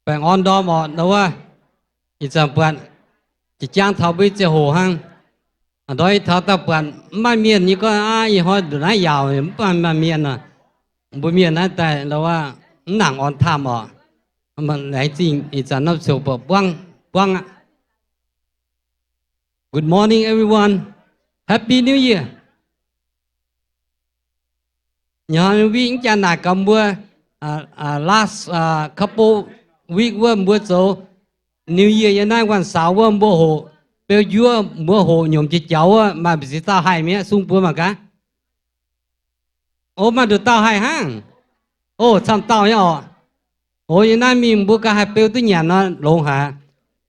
Baengh orn ndorm orqc, ndau wuov, ih zanc buatc jiex jangv taux mbuo nyei ziangh hoc hnangv. Ndorm ih taux daaih buatc mv maaih mienh nyei gorngv aqv, ih hnoi ndongc naaiv yaauc mv maaih mienh nor. Mbuo mienh naaiv daaih ndau wuov mv nangc orn time orqc. Laengz zingh ih zanc norm ziouc buatc buangv, buangv aqv. Good morning, everyone. Happy New Year. Nyanc week mv jaa naaic gaax mbuo, last couple week wuov mbuo zoux New Year yiem naaiv วันเสาร์ wuov mbuo hoqc beu njuov, mbuo hoqc nyomc jiex jaux wuov, maaih mbu'ziex dauh haih mi'aqv, sung buo mangc gaax. O, maaih nduqc dauh haih hnangv. O, camv dauh nyei orqc. O, yiem naaiv mingh mbuo ganh haih beu duqv nyanc nor longx haic.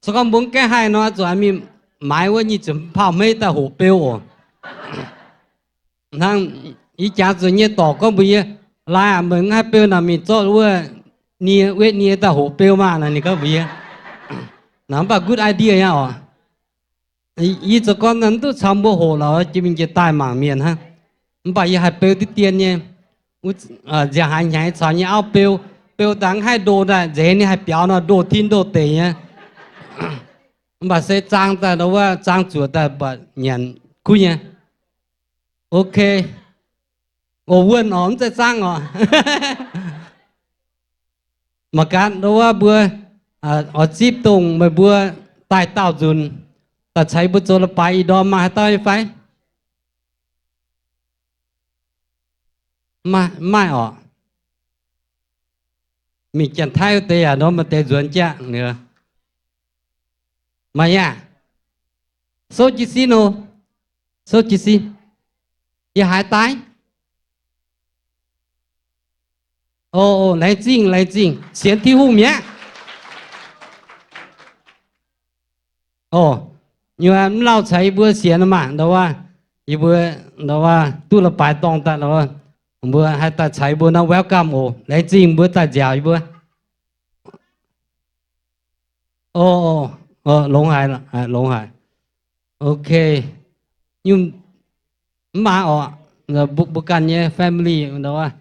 Se gorngv mbuo mv gaengh haih nor, zuqc mingh maaiz wuov nyic ziepc pauh hmeiv daaih hoqc beu oc. Hnangv yie jangx zuqc nyei dorc gorngv mbuox yie, Lai aac, meih mv haih beu naaic mingh zorqv wuov nie, wetv nie daaih hoqc beu maah naaic, ninh gorngv mbuox yie. Naaic mv baac good idea nyei orqc. Yie zoux gorn mv duqv caux mbuo hoqc lorqc, jiex mingh jiex daaih mangc mienh hnangv. Mv baac yie haih beu diqv dien nyei. Nziangc haaix hnyangx caux nyei auv beu, beu daaih mv haih ndoh daaih nzeix, ninh haih biaux nor ndoh tin ndoh deic nyei. Mv baac se zaang daaih ndau wuov, zaang zuoqc daaih buatc nyanc kuv nyei. Ok. O, wuonh orqc, mv zeiz zaang orqc. Mangc gaax ndau wuov mbuo oix zipv dongh meih mbuo daaih daauh nzunc daaih caux yie mbuo zoux leiz-baaix ih ndorm maaih haaix dauh nyei fai? Mv maaih orqc. Mingh Janx-Taiv wuov deix yaac ndorm maaih deix nzuonx jaqv. Maaih nyei aqv? Souv jiez sin oc. Souv jiez sin. Yie haiz daaih. O, laengz zingh, laengz zingh. Sienx Tin-Hungh mi'aqv. O, yie mv lauh caux yie mbuo sienx maah, ndau wuov, yie mbuo ndau wuov duqv leiz-baaix dorngh daaih ndau wuov, mbuo haih daaih caux yie mbuo nor welcome oc. Laengz zingh mbuo daaih nziaauc yie mbuo. O, longx haic, longx haic. Ok. Nyungc mv maaih orqc, mbuo ganh nyei family ndau wuov.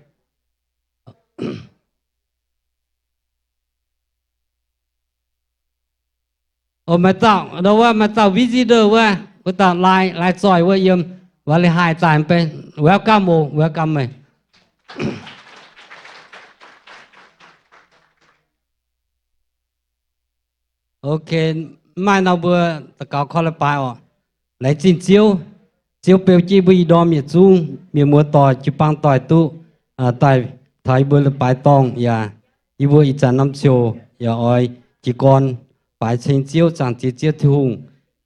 O, maaih dauh ndau wuov, maaih dauh visitor wuov, wuov dauh lai, lai zoih wuov yiem Valley High daaih mv bei. Welcome oc, welcome meih. Ok, mv maaih nor mbuo daux gaux korv leiz-baaix orqc. Laengz zingh Ziouv. Ziouv beu jienv mbuo ih ndorm yietc zungv mienh muoz-doic jiu-baang doic duqv daaih taux yie mbuo leiz-baaix dorngh yaac yie mbuo ih zanc norm ziouc yaac oix jiez gorn baaix ceng Ziouv, zaangc Diex Ziouv Tin-Hungh,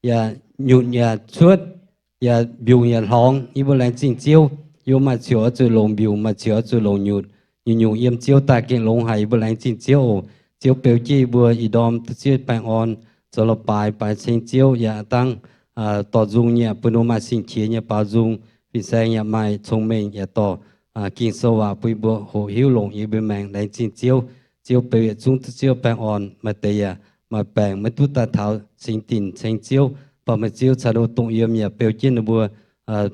yaac nyutc yaac cuotv, yaac mbiungc yaac hlorngx. Yie mbuo laengz zingh Ziouv, yie mbuo maaih ziouc oix zuqc longc mbiungc, maaih ziouc oix zuqc longc nyutc. Nyungc-nyungc yiem Ziouv daaih gengh longx haic. Yie mbuo laengz zingh Ziouv oc. Ziouv beu jienv yie mbuo ih ndorm duqv zieqv baengh orn zoux leiz-baaix, baaix ceng Ziouv yaac dangv dorh nzung nyei bun mbuo maaih sing-qiex nyei baaux nzung, fin-saeng yaac maaih cong-mengh yaac dorh Ging-Sou waac bun yie mbuo hoqc hiuv longc yie mbuo maengc. Laengz zingh Ziouv. Ziouv beu yietc zungv duqv zieqv baengh orn, maaih deix yaac maaih baengc maiv duqv daaih taux singx dinc ceng Ziouv. Mv baac meih Ziouv caux ninh mbuo dongh yiem yaac beu jienv ninh mbuo.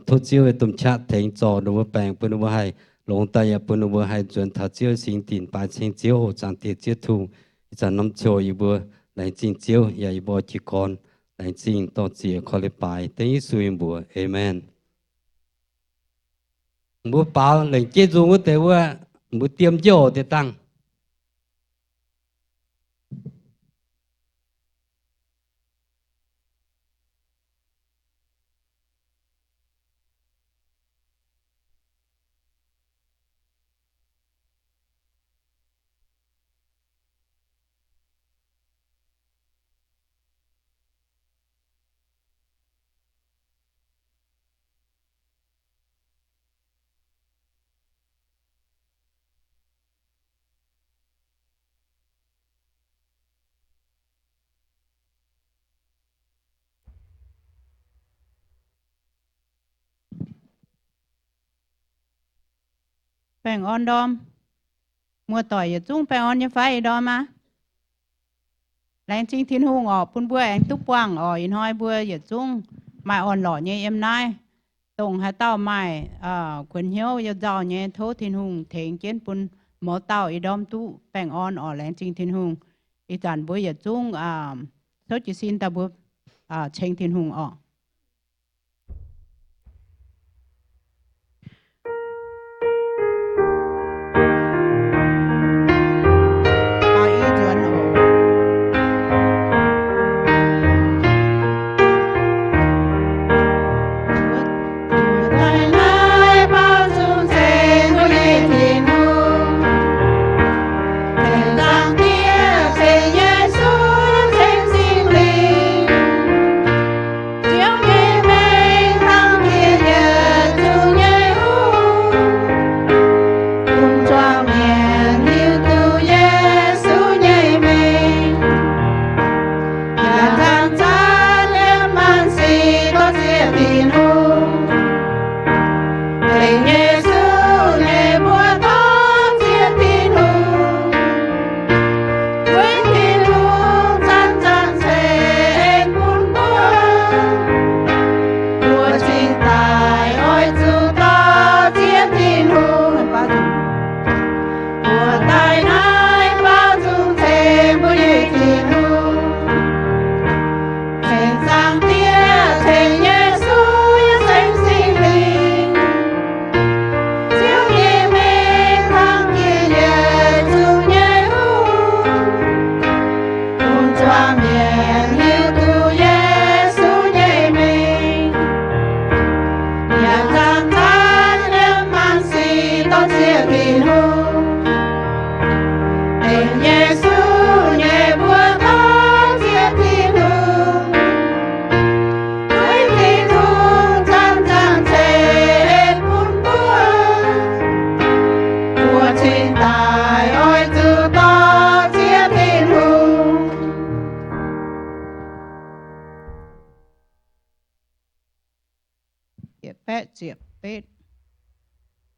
Tov Ziouv nyei domh qaqv tengx zorc ninh mbuo baengc bun ninh mbuo haih longx daaih yaac bun ninh mbuo haih nzuonx taux Ziouv singx dinc baaix ceng Ziouv oc. Zaangc Diex Ziouv Tin-Hungh, ih zanc norm ziouc yie mbuo laengz zingh Ziouv yaac yie mbuo jiez gorn laengz zingh dorh ziex korv leiz-baaix dengv Yesu nyei mbuox, aamen. Mbuo baaux lengc jeiv nzung wuov deix wuov, mbuo diem jienv oc deix dangh. Baengh orn ndorm. Muoz-doic yietc zungv baengh orn nyei fai ih ndorm aqv? Laengz zingh Tin-Hungh orqc, bun mbuo aengx duqv buangh orqc. Ih hnoi mbuo yietc zungv maaih orn-lorqc nyei yiem naaiv. Dongh haaix dauh maaih kuonx hnyouv youh nzauh nyei, tov Tin-Hungh tengx jienv bun mouz dauh ih ndorm duqv baengh orn orqc. Laengz zingh Tin-Hungh. Ih zanc mbuo yietc zungv souv jiez sin daaih mbuo ceng Tin-Hungh oc.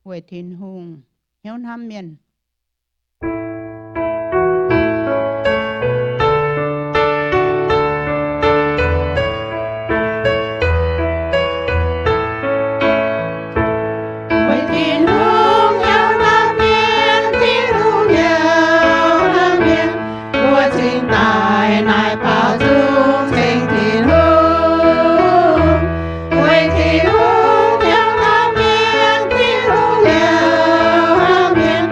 Weic Tin-Hungh hnyouv hnamv mienh. Weic Tin-Hungh hnyouv hnamv mienh, Tin-Hungh hnyouv hnamv mienh, mbuo cingx daaih naaic baaux nzung ceng Tin-Hungh. Weic Tin-Hungh hnyouv hnamv mienh, Tin-Hungh hnyouv hnamv mienh,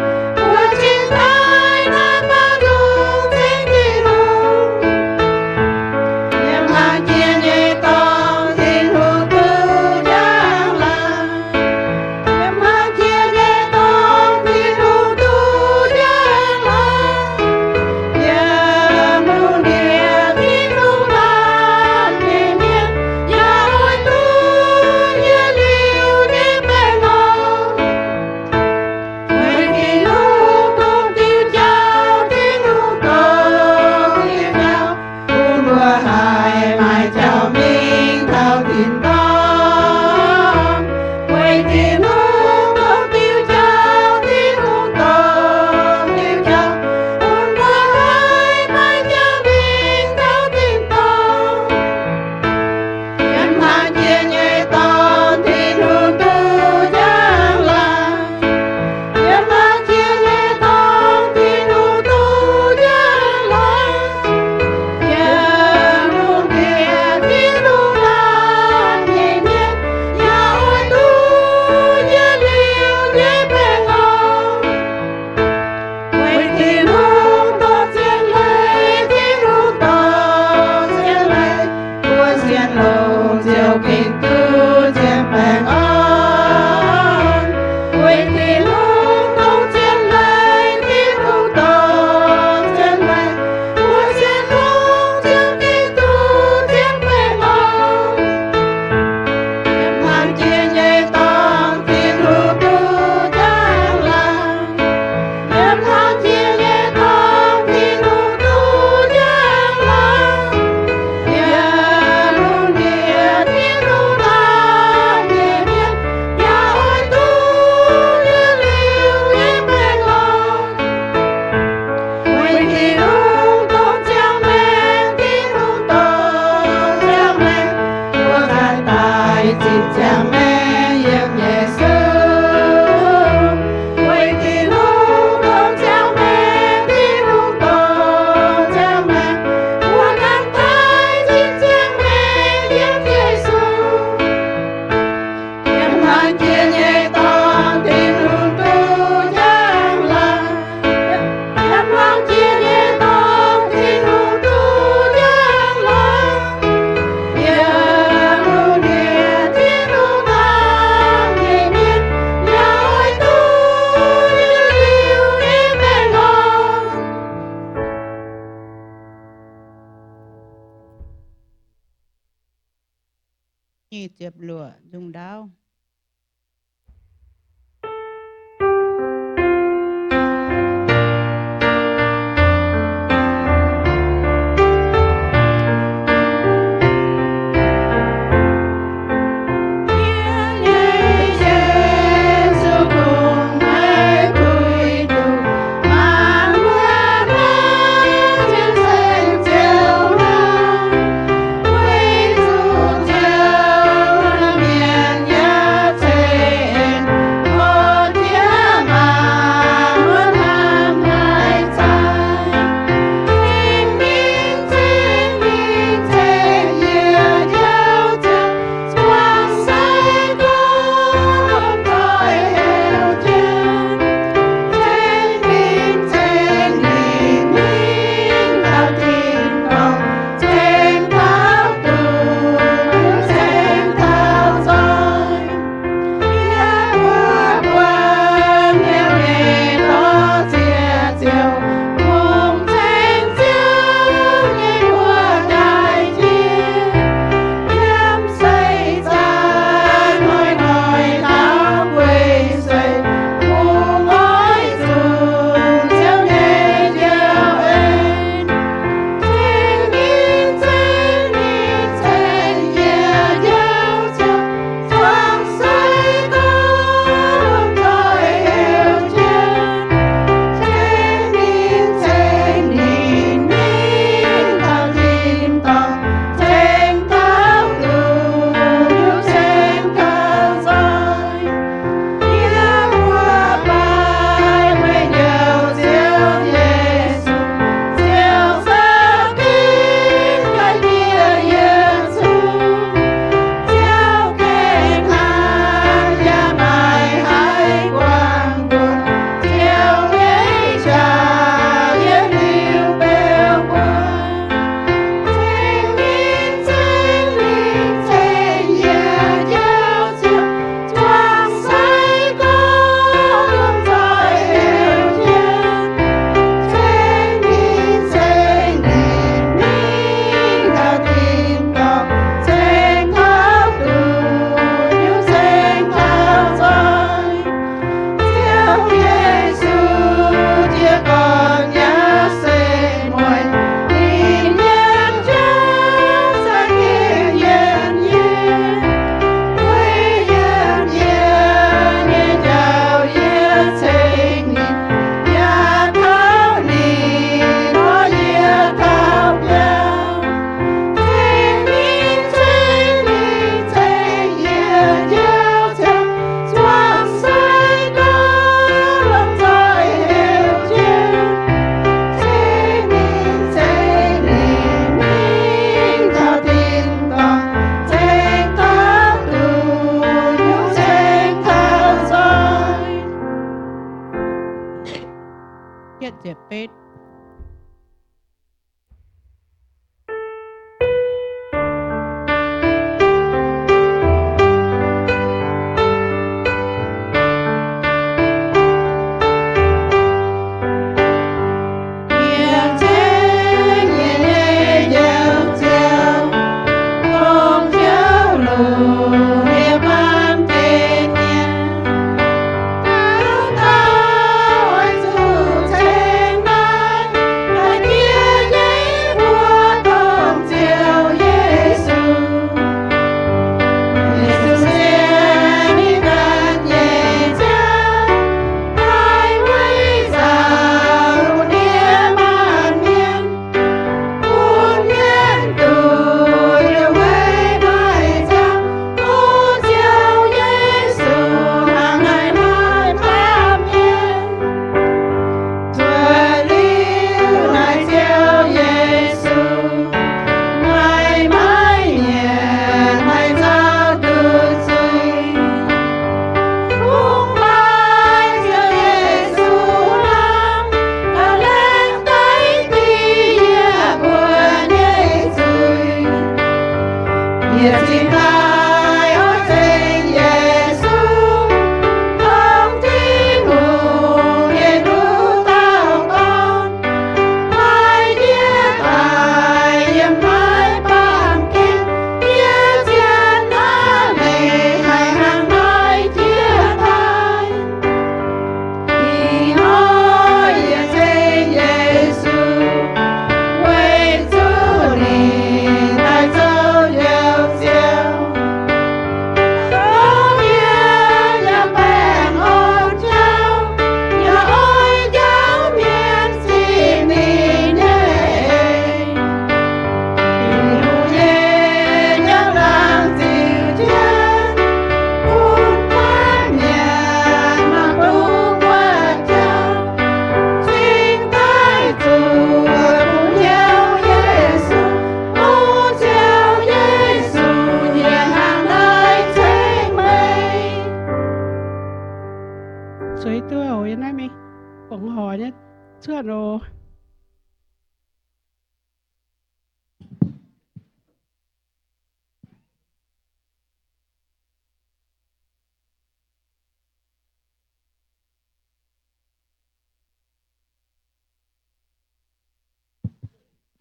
nyic ziepc luoqc, nzung ndaauv.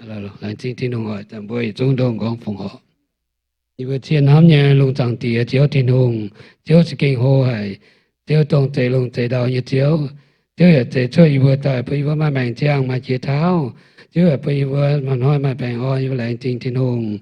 Laengz zingh Tin-Hungh oc, dangh mbuo yietc zungv ndoh gorngv fongc horc. Yie mbuo zieqv hnamv nyei lungh zaangc Diex, Ziouv Tin-Hungh, Ziouv za'gengh hlo haic. Ziouv dongh zeix lungh zeix ndau nyei Ziouv. Ziouv yaac zeix cuotv yie mbuo daaih bun yie mbuo maaih maengc ziangh, maaih jiex tauv. Ziouv yaac bun yie mbuo maaih hnoi maaih baengh orn. Yie mbuo laengz zingh Tin-Hungh.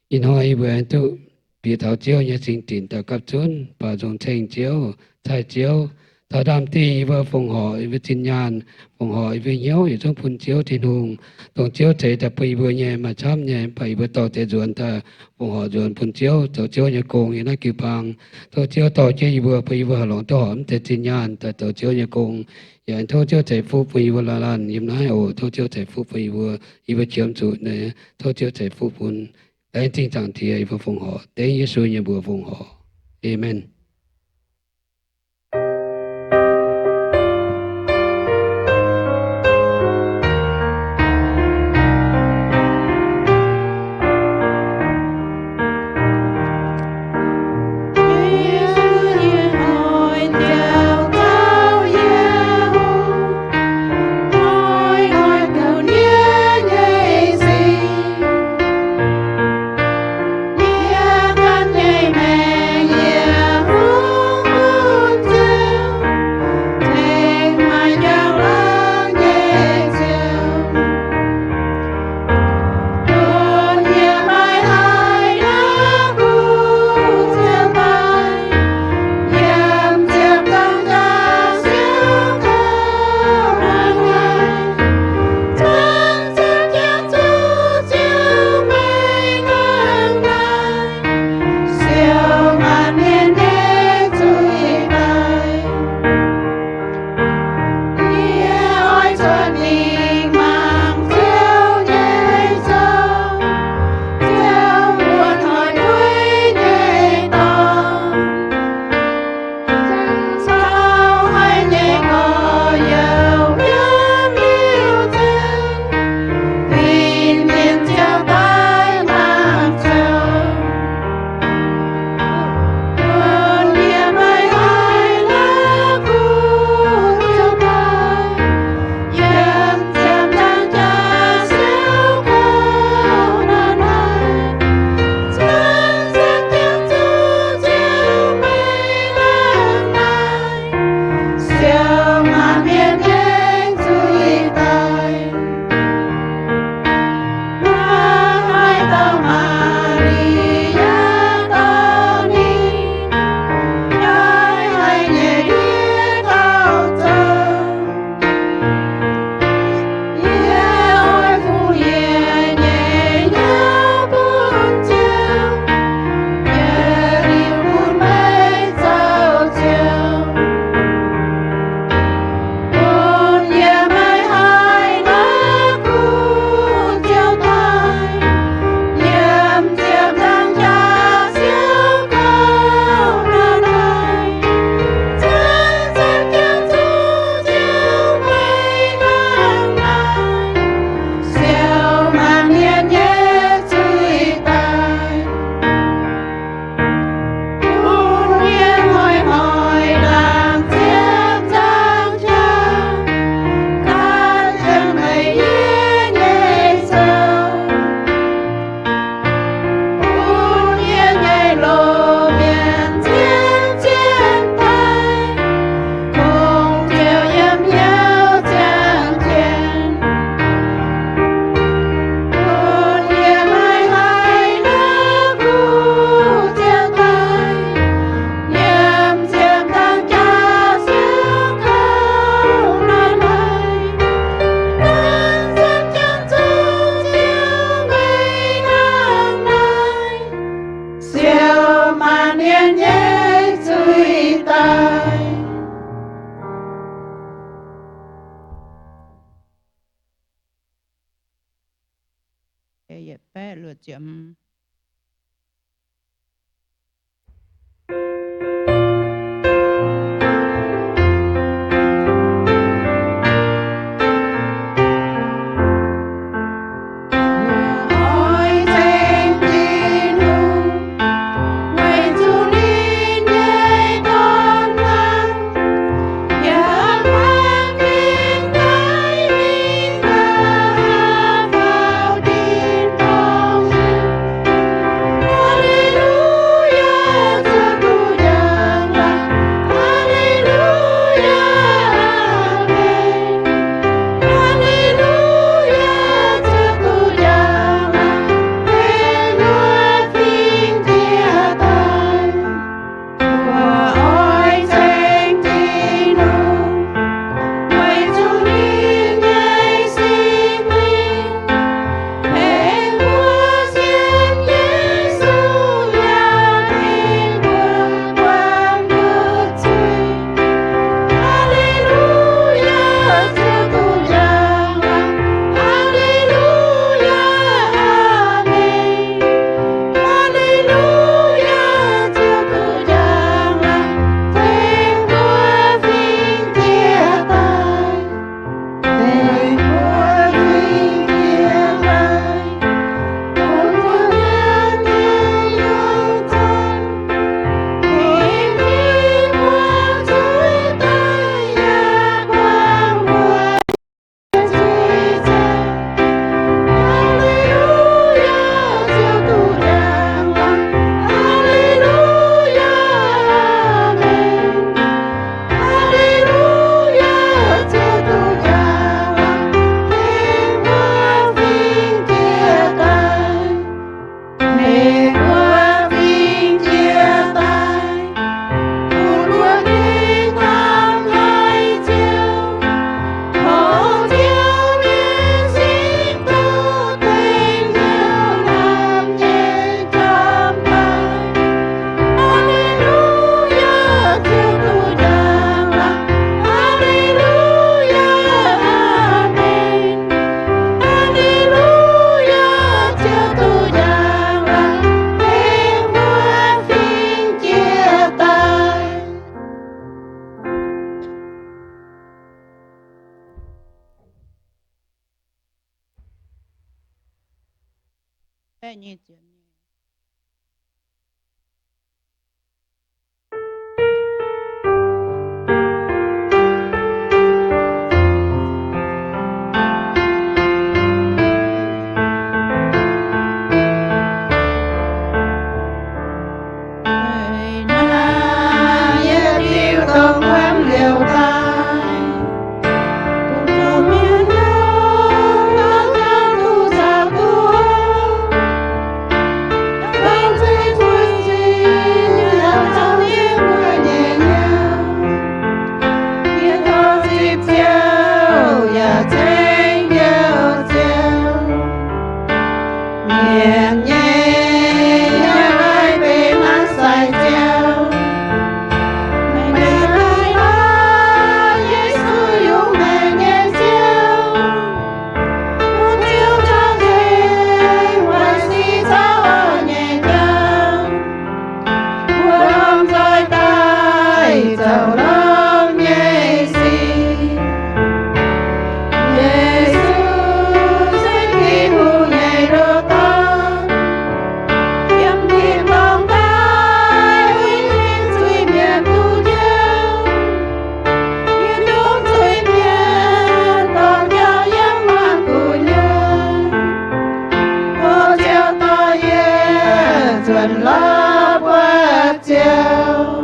Ih hnoi yie mbuo duqv bieqc taux Ziouv nyei singx dinc daaih gapv zunv, baaux nzung ceng Ziouv, cai Ziouv. Taux ndaamv-dingh yie mbuo fongc horc yie mbuo zinh nyaanh, fongc horc yie mbuo hnyouv yietc zungv bun Ziouv Tin-Hungh, dongh Ziouv zeix daaih bun yie mbuo nyei maaih camv nyei, mv baac yie mbuo dorh deix nzuonx daaih fongc horc nzuonx bun Ziouv zoux Ziouv nyei gong yiem naaiv jiu-baang. Tov Ziouv dorh jienv yie mbuo, bun yie mbuo haih longc duqv horpc mv deix zinh nyaanh daaih zoux Ziouv nyei gong. Yaac tov Ziouv ceix fuqv bun yie mbuo laanh laanh yiem naaiv oc. Tov Ziouv ceix fuqv bun yie mbuo, yie mbuo qiemx zuqc nyei, tov Ziouv ceix fuqv bun. Laengz zingh Zaangc Diex, yie mbuo fongc horc dengv Yesu nyei mbuox fongc horc. Aamen. baeqv nyei ziepc nyeic. Mienh nyei yiem naaiv benx hnangv sai ziouv. Meih maaih Yesu yungz meih nyei Ziouv. Bun Ziouv cong-mengh weic sic caux orqv nyei jauv. Mbuo lomh nzoih daaih zoux longx nyei sic. Yesu se Tin-Hungh nyei ndoh dorn. Yiem tin-dorngh daaih uix zuiz-mienh duqv njoux. Yiem dongh zuiz-mienh dorh njoux yiem maanc gu'nyuoz. O Ziouv, dorh yie nzuonx lorz buatc Ziouv.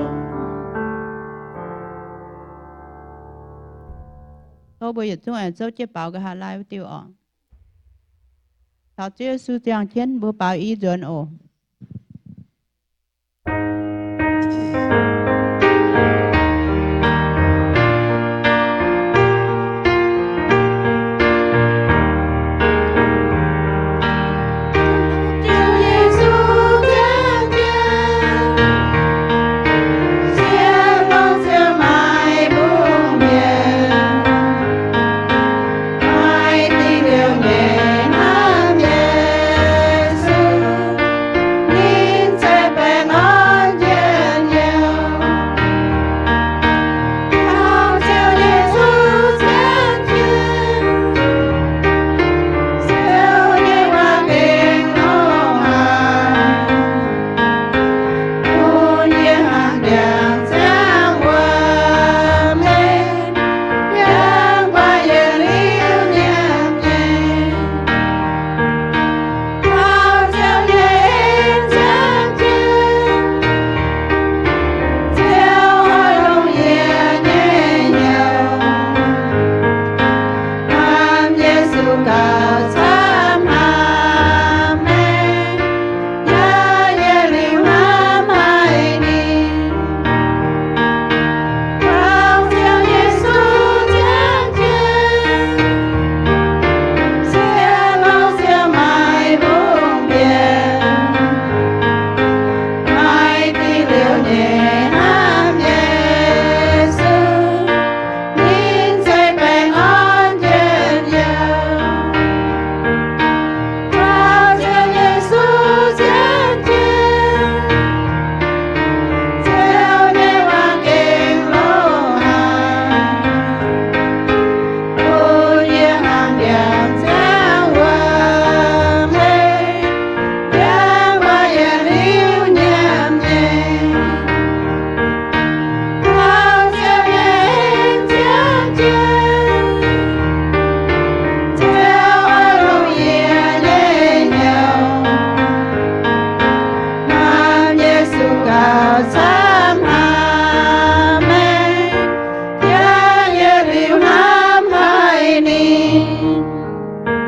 Tov mbuo yietc zungv aengx zouv jienv baaux nqa'haav laai wuov diuh oc. Taux Ziouv Yesu ziangh jienv mbuo baaux i nzuonx oc.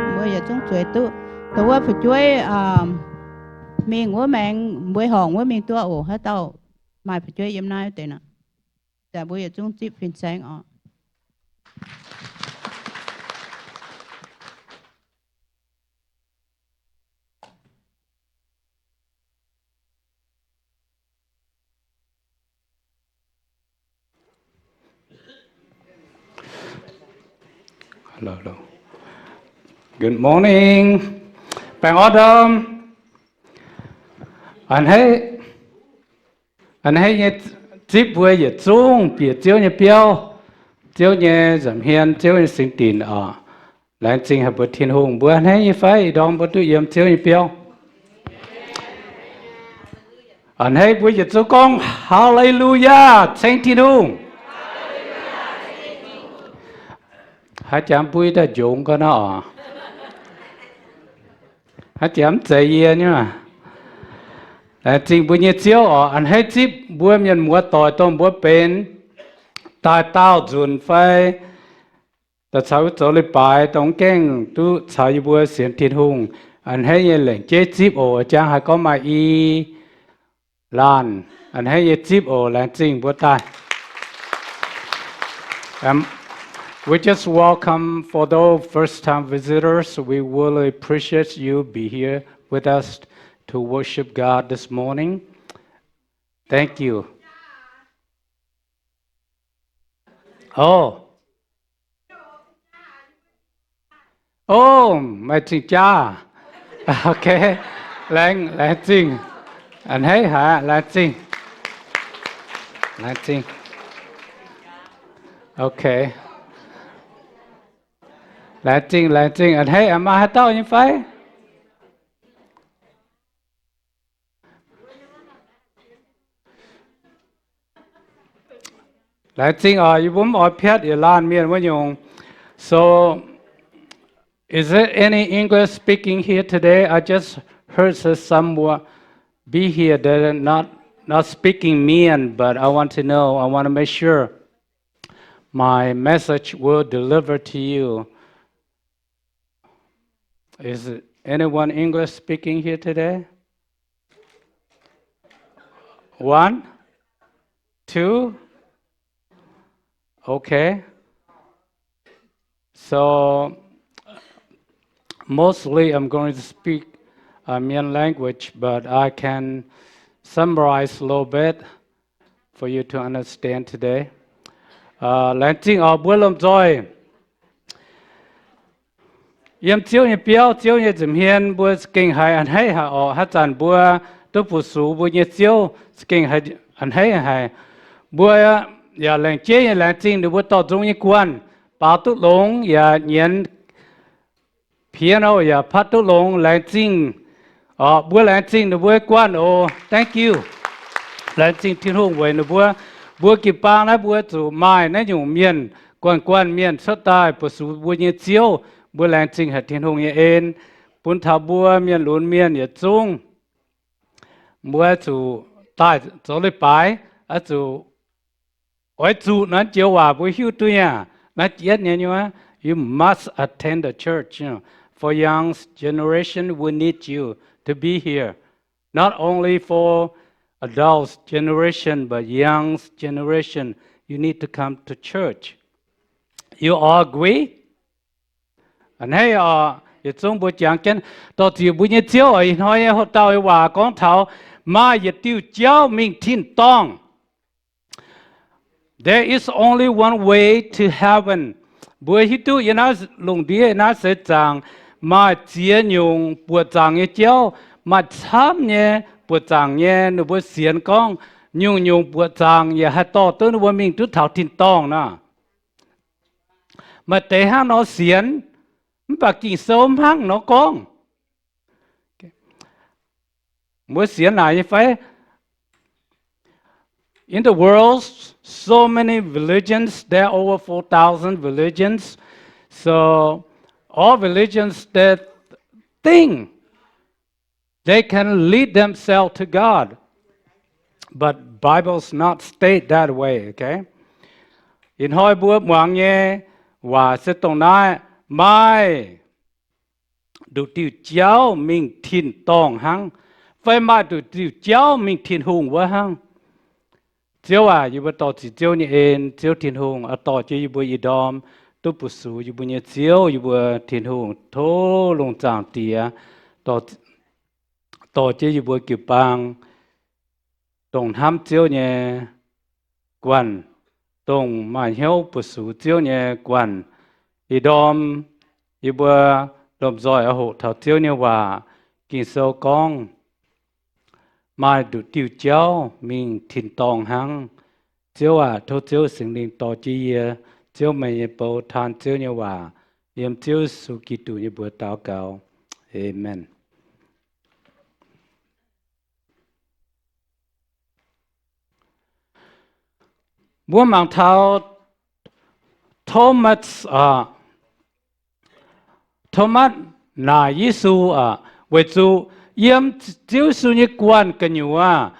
Mbuo yietc zungv zueiz duqv. Dongh wuov fu'jueiv mingh wuov maengx mbuo horngc wuov mingh duqv oc. Haaix dauh maaih fu'jueiv yiem naaiv wuov deix nor, daaih mbuo yietc zungv zipv fin-saeng oc. Hello, hello. Good morning. Baengh orn ndorm. A'hneiv, a'hneiv nyei zipv mbuo yietc zungv bieqc Ziouv nyei biauv, Ziouv nyei nza'hmien, Ziouv nyei singx dinc oc. Laengz zingh haic mbuox Tin-Hungh, mbuo a'hneiv nyei fai ih ndorm mbuo duqv yiem Ziouv nyei biauv. A'hneiv mbuo yietc zungv gorngv Haa^le^lu^yaa, ceng Tin-Hungh. Haaix jaax mbui daaih njongx gau nor oc. Haaix jaax mv zeiz yie nyei maah. Laengz zingh mbuo nyei Ziouv oc. A'hneiv zipv mbuo mienh muoz doic dongh mbuo benx daaih daauh nzunc fai daaih caux wuov zoux leiz-baaix dongh mv gaengh duqv caux yie mbuo sienx Tin-Hungh. A'hneiv nyei lengc jeiv zipv oc. Jangx haaix gorngv maaih i laanh a'hneiv nyei zipv oc. Laengz zingh mbuo daaih. Um, we just welcome for those first-time visitors. We really appreciate you be here with us to worship God this morning. Thank you. Oh. Oh, meih cing-jaa. Okay. Laengz, laengz zingh. A'hneiv haic, laengz zingh. Laengz zingh. Okay. Laengz zingh, laengz zingh. A'hneiv, maaih haaix dauh nyei fai? Laengz zingh oc, yie mbuo mv oix piatv yietc laanh mienh wuov nyungc. So, is there any English speaking here today? I just heard that some will be here. They're not, not speaking Mien, but I want to know, I want to make sure my message will deliver to you. Is anyone English speaking here today? One? Two? Okay. So, mostly I'm going to speak, uh, Mien language, but I can summarize a little bit for you to understand today. Uh, laengz zingh oc, mbuo lomh nzoih yiem Ziouv nyei biauv, Ziouv nyei nza'hmien, mbuo za'gengh haiz a'hneiv haic oc. Haaix zanc mbuo duqv fu-sux mbuo nyei Ziouv, za'gengh haiz a'hneiv haic. Mbuo yaac lengc jeiv nyei laengz zingh ninh mbuo dorh nzung nyei guanh, baaux duqv longx yaac nyienz piano yaac patv duqv longx. Laengz zingh oc, mbuo laengz zingh ninh mbuo guanh oc. Thank you. Laengz zingh Tin-Hungh weic ninh mbuo. Mbuo jiu-baang naaiv mbuo zuqc maaih naaiv nyungc mienh, guanh guanh mienh cuotv daaih fu-sux mbuo nyei Ziouv. Mbuo laengz zingh haic Tin-Hungh nyei en bun taux mbuo mienh lunx mienh yietc zungv. Mbuo zuqc daaih zoux leiz-baaix, oix zuqc, oix zuqc naaiv joux waac mbuo hiuv duqv nyei. Naaiv jienv nyei nyuoz, you must attend the church. You know, for young generation, we need you to be here. Not only for adults generation, but young generation, you need to come to church. You all agree? A'hneiv oc, yietc zungv mbuo jangx jienv. Dorh ziec mbuo nyei Ziouv oc. Ih hnoi nyei hoc dauh nyei waac gorngv taux maaih yietc diuh jauv mingh tin-dorngh. There is only one way to heaven. Mbuo hiuv duqv yiem naaiv lungh ndiev naaiv seix zaangc maaih ziex nyungc buoqc zaangc nyei jauv, maaih camv nyei buoqc zaangc nyei ninh mbuo sienx gorngv nyungc-nyungc buoqc zaangc yaac haih dorh duqv ninh mbuo mingh duqv taux tin-dorngh nor. Maaih deix hnangv nor sienx, mv baac Ging-Sou mv hnangv nor gorngv. Mbuo sienx naaic nyei fai? In the world, so many religions, there are over four thousand religions. So all religions that think they can lead themselves to God. But Bible's not state that way, okay? Ih hnoi mbuo muangx nyei waac se dongh naaiv, maaih nduqc diuh jauv mingh tin-dorngh hnangv, fai maaih nduqc diuh jauv mingh Tin-Hungh wuov hnangv. Ziouv aac, yie mbuo dorh ziec Ziouv nyei en, Ziouv Tin-Hungh oix dorh jienv yie mbuo ih ndorm duqv fu-sux yie mbuo nyei Ziouv, yie mbuo Tin-Hungh. Tov lungh zaangc Diex dorh jienv yie mbuo jiu-baang dongh hnamv Ziouv nyei guanh, dongh maaih hnyouv fu-sux Ziouv nyei guanh. Ih ndorm yie mbuo lomh nzoih oix hoqc taux Ziouv nyei waac. Ging-Sou gorngv, maaih nduqc diuh jauv mingh tin-dorngh hnangv. Ziouv aac, tov Ziouv Singx Lingh dorh jienv yie, Ziouv meih nyei bou, taan Ziouv nyei waac. Yiem Ziouv Yesu Giduc nyei mbuox daux gaux. Aamen. Mbuo mangc taux Thomas, Thomas naaic Yesu, weic zuqc yiem Ziouv Yesu nyei guanh gu'nyuoz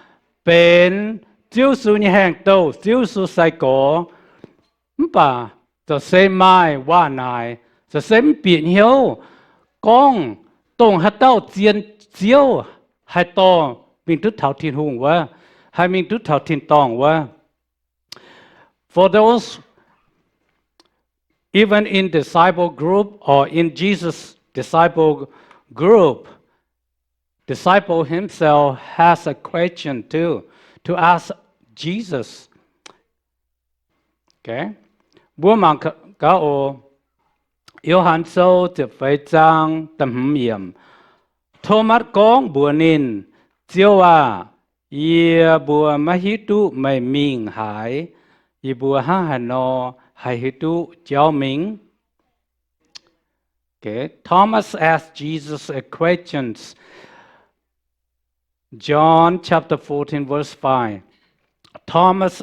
benx Ziouv Yesu nyei haengh douh, Ziouv Yesu sai-gorx. Mv baac za'gengh maaih waac naaic, za'gengh mv bieqc hnyouv gorngv dongh haaix dauh zien Ziouv haih dorh mingh duqv taux Tin-Hungh wuov, haih mingh duqv taux tin-dorngh wuov. For those, even in disciple group or in Jesus' disciple group, disciple himself has a question too to ask Jesus. Mbuo mangc gaax oc. Yo^han Sou ziepc feix zaang da'hmz yiemc, Tomatv gorngv mbuox ninh, Ziouv aah! Yie mbuo maiv hiuv duqv meih mingh haaix. Yie mbuo hnangv haaix nor haih hiuv duqv jauv mingh? Okay, Thomas asked Jesus a question. John chapter fourteen, verse five. Thomas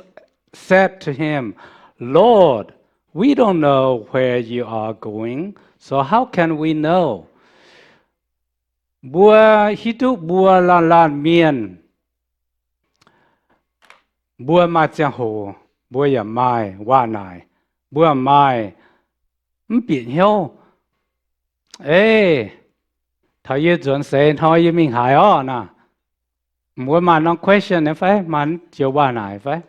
said to him, Lord, we don't know where you are going, so how can we know? Mbuo hiuv duqv mbuo laanh laanh mienh, mbuo maaih ziangh hoc mbuo yaac maaih waac naaic, mbuo maaih mv bieqc hnyouv. Ei, taux yie nzuonx seix hnoi yie mingh haaix orqv naaic? Mbuo maaih norm question fai maaih joux waac naaic fai?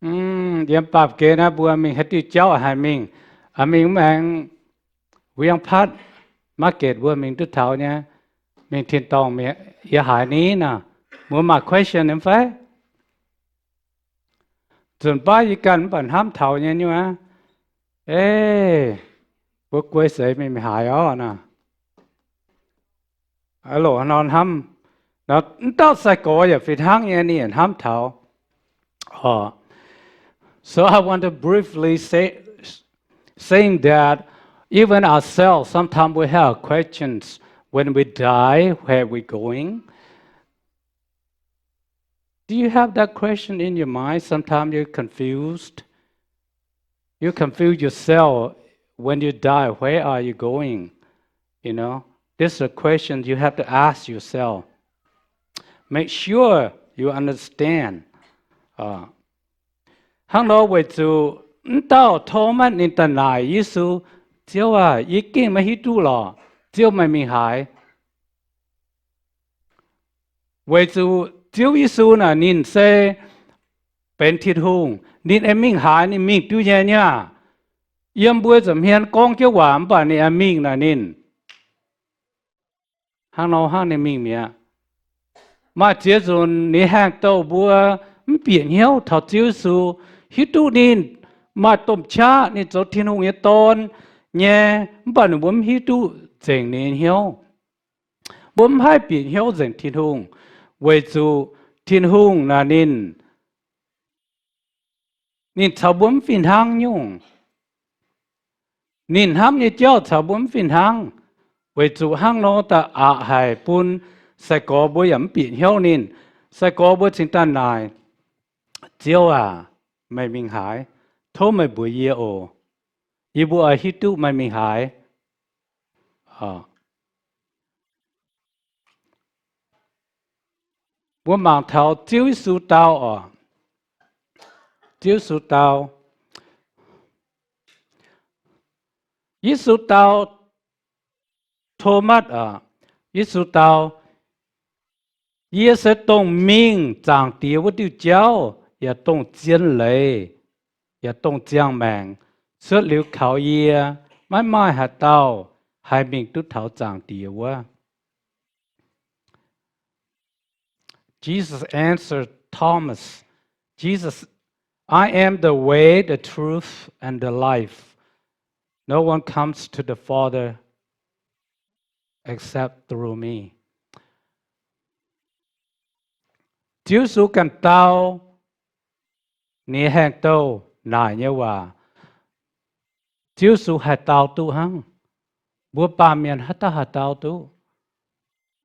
Yiem baamh gen naaiv mbuo mingh haaix diuh jauv haih mingh, mingh mv aengx Wiang Patv market mbuo mingh duqv taux nyei, mingh tin-dorngh yie haaix ni naaic? Mbuo maaih question nyei fai? Nzunc baav yie ganh mv baac hnamv taux nyei nyuoz aqv. Ei, mbuo guei seix mingh haaix orqv naaic? Loc nor hnamv, mv dauh sai-gorx yaac fih hnangv nyei, ninh yaac hnamv taux. So I want to briefly say, saying that even ourselves, sometimes we have questions when we die, where we going? Do you have that question in your mind? Sometimes you're confused. You confuse yourself when you die. Where are you going? You know, this is a question you have to ask yourself. Make sure you understand. Hnangv nor weic zuqc mv dauh Tomatv ninh daaih naaic Yesu, Ziouv aah, yie gengh maiv hiuv duqv lorqc. Ziouv, meih mingh haaix? Weic zuqc Ziouv Yesu naaic ninh se benx Tin-Hungh, ninh aengx mingh haaix ninh mingh duqv nyei niaa. Yiem mbuo nza'hmien gorngv jienv waac mv baac ninh aengx mingh naaic ninh. Hnangv nor hnangv ninh mingh mi'aqv. Maaih ziex nzunc ninh haengh douh mbuo mv bieqc hnyouv taux Ziouv Yesu, hiuv duqv ninh maaih domh qaqv, ninh zoux Tin-Hungh nyei Dorn nyei, mv baac ninh mbuo mv hiuv duqv nzengc ninh nyei hnyouv. Mbuo mv haih bieqc hnyouv nzengc Tin-Hungh, weic zuqc Tin-Hungh naaic ninh, ninh caux mbuo mv fih hnangv nyungc. Ninh hnamv nyei jauv caux mbuo mv fih hnangv. Weic zuqc hnangv nor daaih aqc haic bun sai-gorx mbuo yaac mv bieqc hnyouv ninh. Sai-gorx mbuo cingx daaih naaic, Ziouv aac, meih mingh haaix? Tov meih mbuox yie oc. Yie mbuo oix hiuv duqv meih mingh haaix. Mbuo mangc taux Ziouv Yesu dau oc. Ziouv Yesu dau, Yesu dau Tomatv oc, Yesu dau, Yie se dongh mingh Zaangc Diex wuov diuh jauv, yaac dongh zien leiz, yaac dongh ziangh maengc. Cuotv liuz kaux yie, maiv maaih haaix dauh haih mingh duqv taux Zaangc Diex wuov. Jesus answered Thomas, Jesus, I am the way, the truth, and the life. No one comes to the Father except through me. Ziouv Yesu ganh dau ninh haengh douh naaic nyei waac. Ziouv Yesu haih dau duqv hnangv. Mbuo baamh mienh haaix dauh haih dau duqv?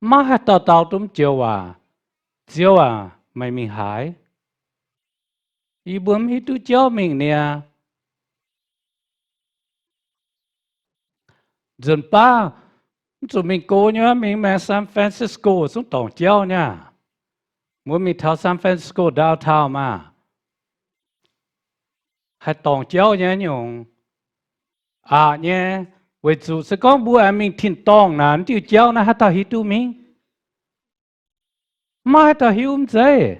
Maiv maaih haaix dauh dau duqv mv joux waac. Ziouv aac, meih mingh haaix? Yie mbuo mv hiuv duqv jauv mingh niaa. Nzunc baav mv zuqc mingh go nyei, mingh maengx San Francisco zungv dorngc jauv nyei. Mbuo mingh taux San Francisco downtown maah, haih dorngc jauv nyei nyungc aqc nyei, weic zuqc se gorngv mbuo aengx mingh tin-dorngh naaic, diuh jauv naaiv haaix dauh hiuv duqv mingh? Maiv maaih haaix dauh hiuv mv zeiz.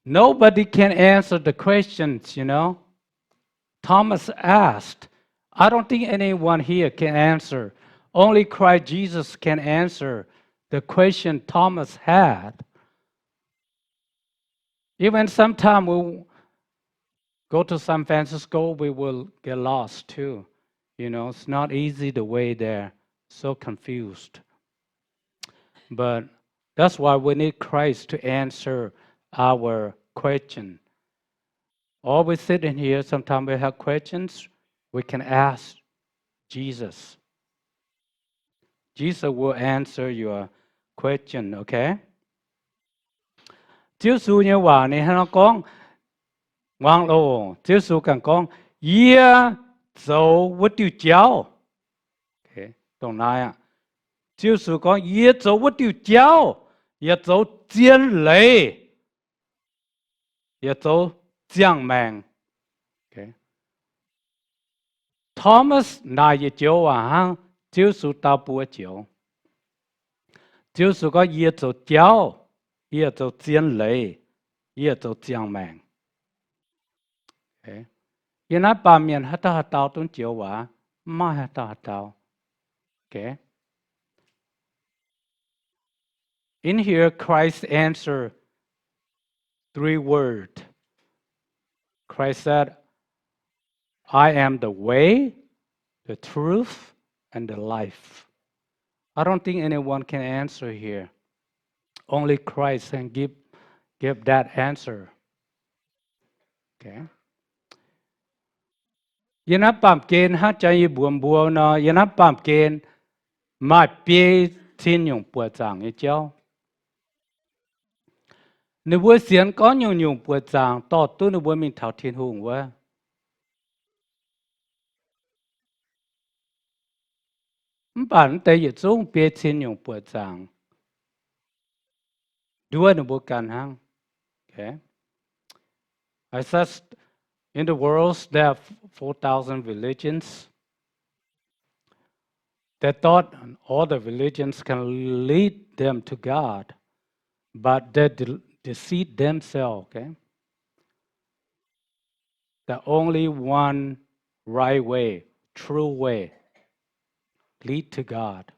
Nobody can answer the questions, you know. Thomas asked, I don't think anyone here can answer. Only Christ Jesus can answer the question Thomas had. Even sometimes we go to San Francisco, we will get lost too. You know, it's not easy the way there, so confused. But that's why we need Christ to answer our question. Or we sit in here, sometimes we have questions, we can ask Jesus. Jesus will answer your question, okay? Ziouv Yesu nyei waac ninh hnangv nor gorngv, muangx loh, Ziouv Yesu ganh gorngv, Yie zoux wuov diuh jauv. Dongh naaiv aqv. Ziouv Yesu gorngv, Yie zoux wuov diuh jauv, yaac zoux zien leiz, yaac zoux ziangh maengc. Thomas naaic yietc joux waac hnangv, Ziouv Yesu dau buo joux. Ziouv Yesu gorngv, Yie zoux jauv, yie zoux zien leiz, yie zoux ziangh maengc. Yiem naaiv baamh mienh haaix dauh haaix dauh duqv joux waac? Mv maaih haaix dauh haaix dauh. In here, Christ answered three words. Christ said, I am the way, the truth, and the life. I don't think anyone can answer here. Only Christ can give, give that answer. Yiem naaiv baamh gen hnangv jang yie mbuox mbuo nor, yiem naaiv baamh gen maaih biei cin nyungc buoqc zaangc nyei jauv. Ninh mbuo sienx gorngv nyungc-nyungc buoqc zaangc dorh duqv ninh mbuo mingh taux Tin-Hungh wuov. Mv baac mv deix yietc zungv biei cin nyungc buoqc zaangc nduov ninh mbuo ganh hnangv. I said, in the world, there are four thousand religions. They thought all the religions can lead them to God, but they de-, deceive themselves, okay? The only one right way, true way, lead to God.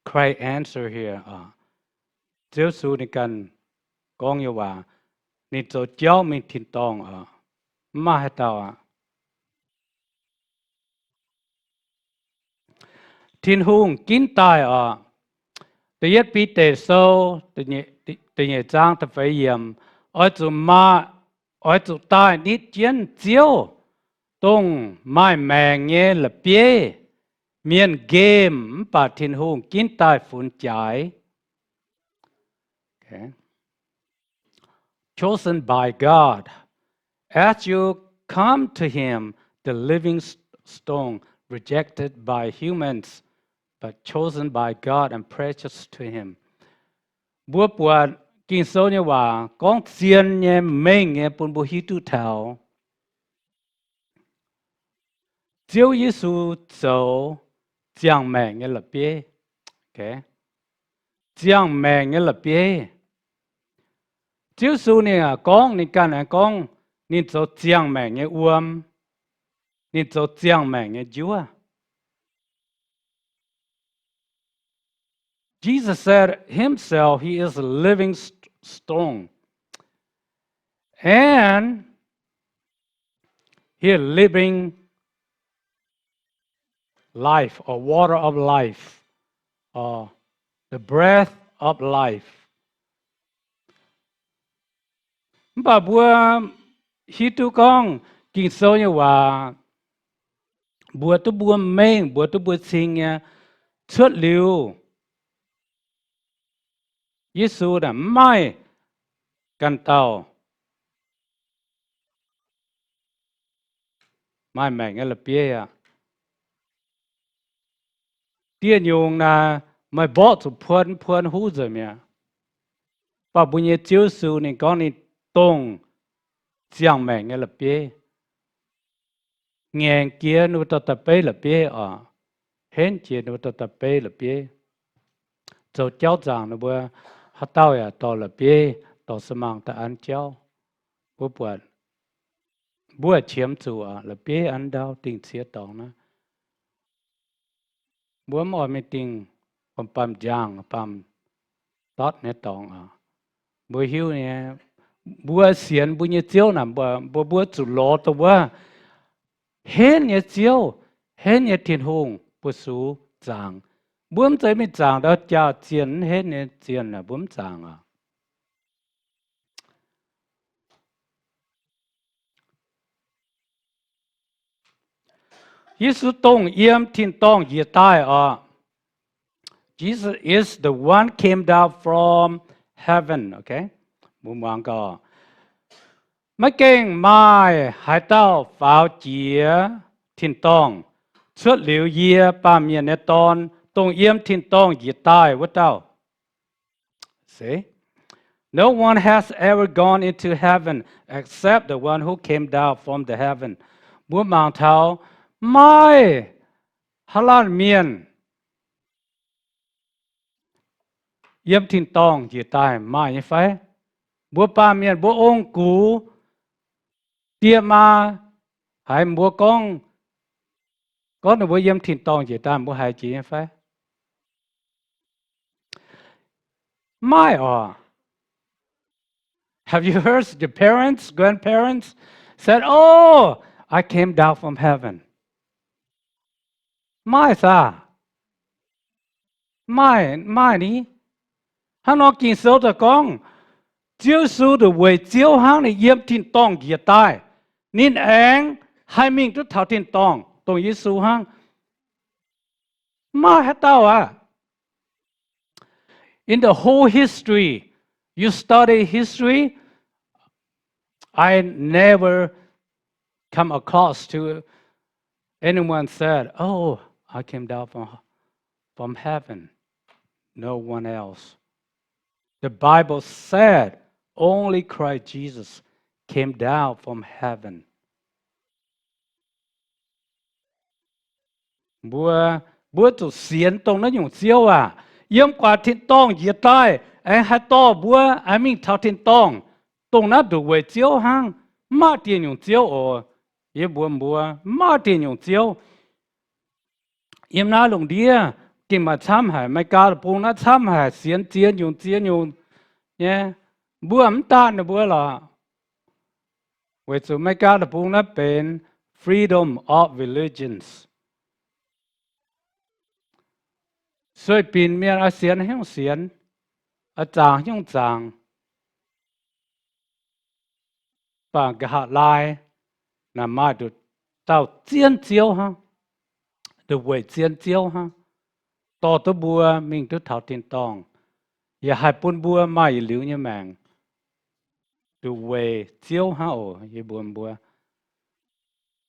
Christ answer here, Ziouv Yesu ninh ganh gorngv nyei waac, ninh zoux jauv mingh tin-dorngh oc. Mv maaih haaix dauh aqv. Tin-Hungh ginv daaih oc. Da'yietv Bide Sou, da'nyeic zaang da'feix yiemc, oix zuqc maa-, oix zuqc daaih nitv jienv Ziouv, dongh maaih maengc nyei la'bieiv. Mienh nqemh mv baac Tin-Hungh ginv daaih funx jaaix. Chosen by God. As you come to him, the living s-, stone, rejected by humans, but chosen by God and precious to him. Mbuo buatc Ging-Sou nyei waac gorngv zien nyei, mengh nyei bun mbuo hiuv duqv taux. Ziouv Yesu zoux ziangh maengc nyei la'bieiv. Ziangh maengc nyei la'bieiv. Ziouv Yesu ninh gorngv, ninh ganh aengx gorngv, ninh zoux ziangh maengc nyei wuom, ninh zoux ziangh maengc nyei njuov. Jesus said himself, he is a living st-, stone. And he is living life, or water of life, or the breath of life. Mv baac mbuo hiuv duqv gorngv Ging-Sou nyei waac mbuox duqv mbuo mengh, mbuox duqv mbuo cing nyei, cuotv liuz Yesu naaic mv maaih ganh dauh maaih maengc nyei la'bieiv aqv. Dieh nyungc naaic meih mborqv zuqc puon puon huv nzengc mi'aqv. Mv baac mbuo nyei Ziouv Yesu ninh gorngv ninh dongh ziangh maengc nyei la'bieiv. Ngaengc jiex ninh mbuo dorh daaih beiv la'bieiv oc. Henv jiex ninh mbuo dorh daaih beiv la'bieiv. Zoux jauv nzaangc ninh mbuo haaix dauh yaac dorh la'bieiv dorh sa'maangh daaih an jauv. Mbuo buatc, mbuo qiemx zuqc la'bieiv an ndau dingh cie dorngx naaiv. Mbuo mv oix mingh dingh baamh njaangh baamh dotv nyei dorngx oc. Mbuo hiuv nyei, mbuo sienx mbuo nyei Ziouv naaic, mbuo, mbuo zuqc lorz dongh wuov henv nyei Ziouv, henv nyei Tin-Hungh mbuo sux zaangc. Mbuo mv zeiz mingh zaangc ndau jaax zienh, mv henv nyei zienh aah, mbuo mv zaangc oc. Yesu dongh yiem tin-dorngh njiec daaih oc. Jesus is the one came down from heaven, okay? Mbuo muangx gau. Maiv gaengh maaih haaix dauh faaux jiex tin-dorngh cuotv liuz yie, Baamh Mienh nyei Dorn, dongh yiem tin-dorngh njiec daaih wuov dauh. See? No one has ever gone into heaven except the one who came down from the heaven. Mbuo mangc taux maiv maaih haaix laanh mienh yiem tin-dorngh njiec daaih, maaih nyei fai? Mbuo baamh mienh mbuo ong-gux die maa haiz mbuo gorngv, gorngv ninh mbuo yiem tin-dorngh njiec daaih, mbuo haiz jiex nyei fai? Maaih oc. Have you heard the parents, grandparents said, "Oh, I came down from heaven"? Maaih saah? Maaih, maaih ni. Hnangv nor Ging-Sou daaih gorngv, Ziouv Yesu ndongc weic Ziouv hnangv, ninh yiem tin-dorngh njiec daaih, ninh aengx haih mingh duqv taux tin-dorngh dongh Yesu hnangv. Maiv maaih haaix dauh aqv. In the whole history, you study history, I never come across to anyone said, "Oh, I came down from, from heaven." No one else. The Bible said only Christ Jesus came down from heaven. Mbuo, mbuo zuqc sienx dongh naaiv nyungc Ziouv aac, yiem guaax tin-dorngh njiec daaih, aengx haih dorh mbuo aengx mingh taux tin-dorngh, dongh naaiv ndongc weic Ziouv hnangv. Mv maaih dieh nyungc Ziouv oc. Yie mbuox mbuo, mv maaih dieh nyungc Ziouv. Yiem naaiv lungh ndiev gengh maaih camv haic, America Deic-Bung naaiv camv haic, sienx ziex nyungc ziex nyungc nyei. Mbuo mv daanh ninh mbuo lorqc, weic zuqc America Deic-Bung naaiv benx freedom of religions. Sueih binc mienh oix sienx haaix nyungc sienx, oix zaangc haaix nyungc zaangc. Mv baac nqa'haav laai naaic maaih nduqc dauh zien Ziouv hnangv, ndongc weic zien Ziouv hnangv, dorh duqv mbuo mingh duqv taux tin-dorngh, yaac haih bun mbuo maaih yietc liuz nyei maengc. Ndongc weic Ziouv hnangv oc. Yie mbuox mbuo,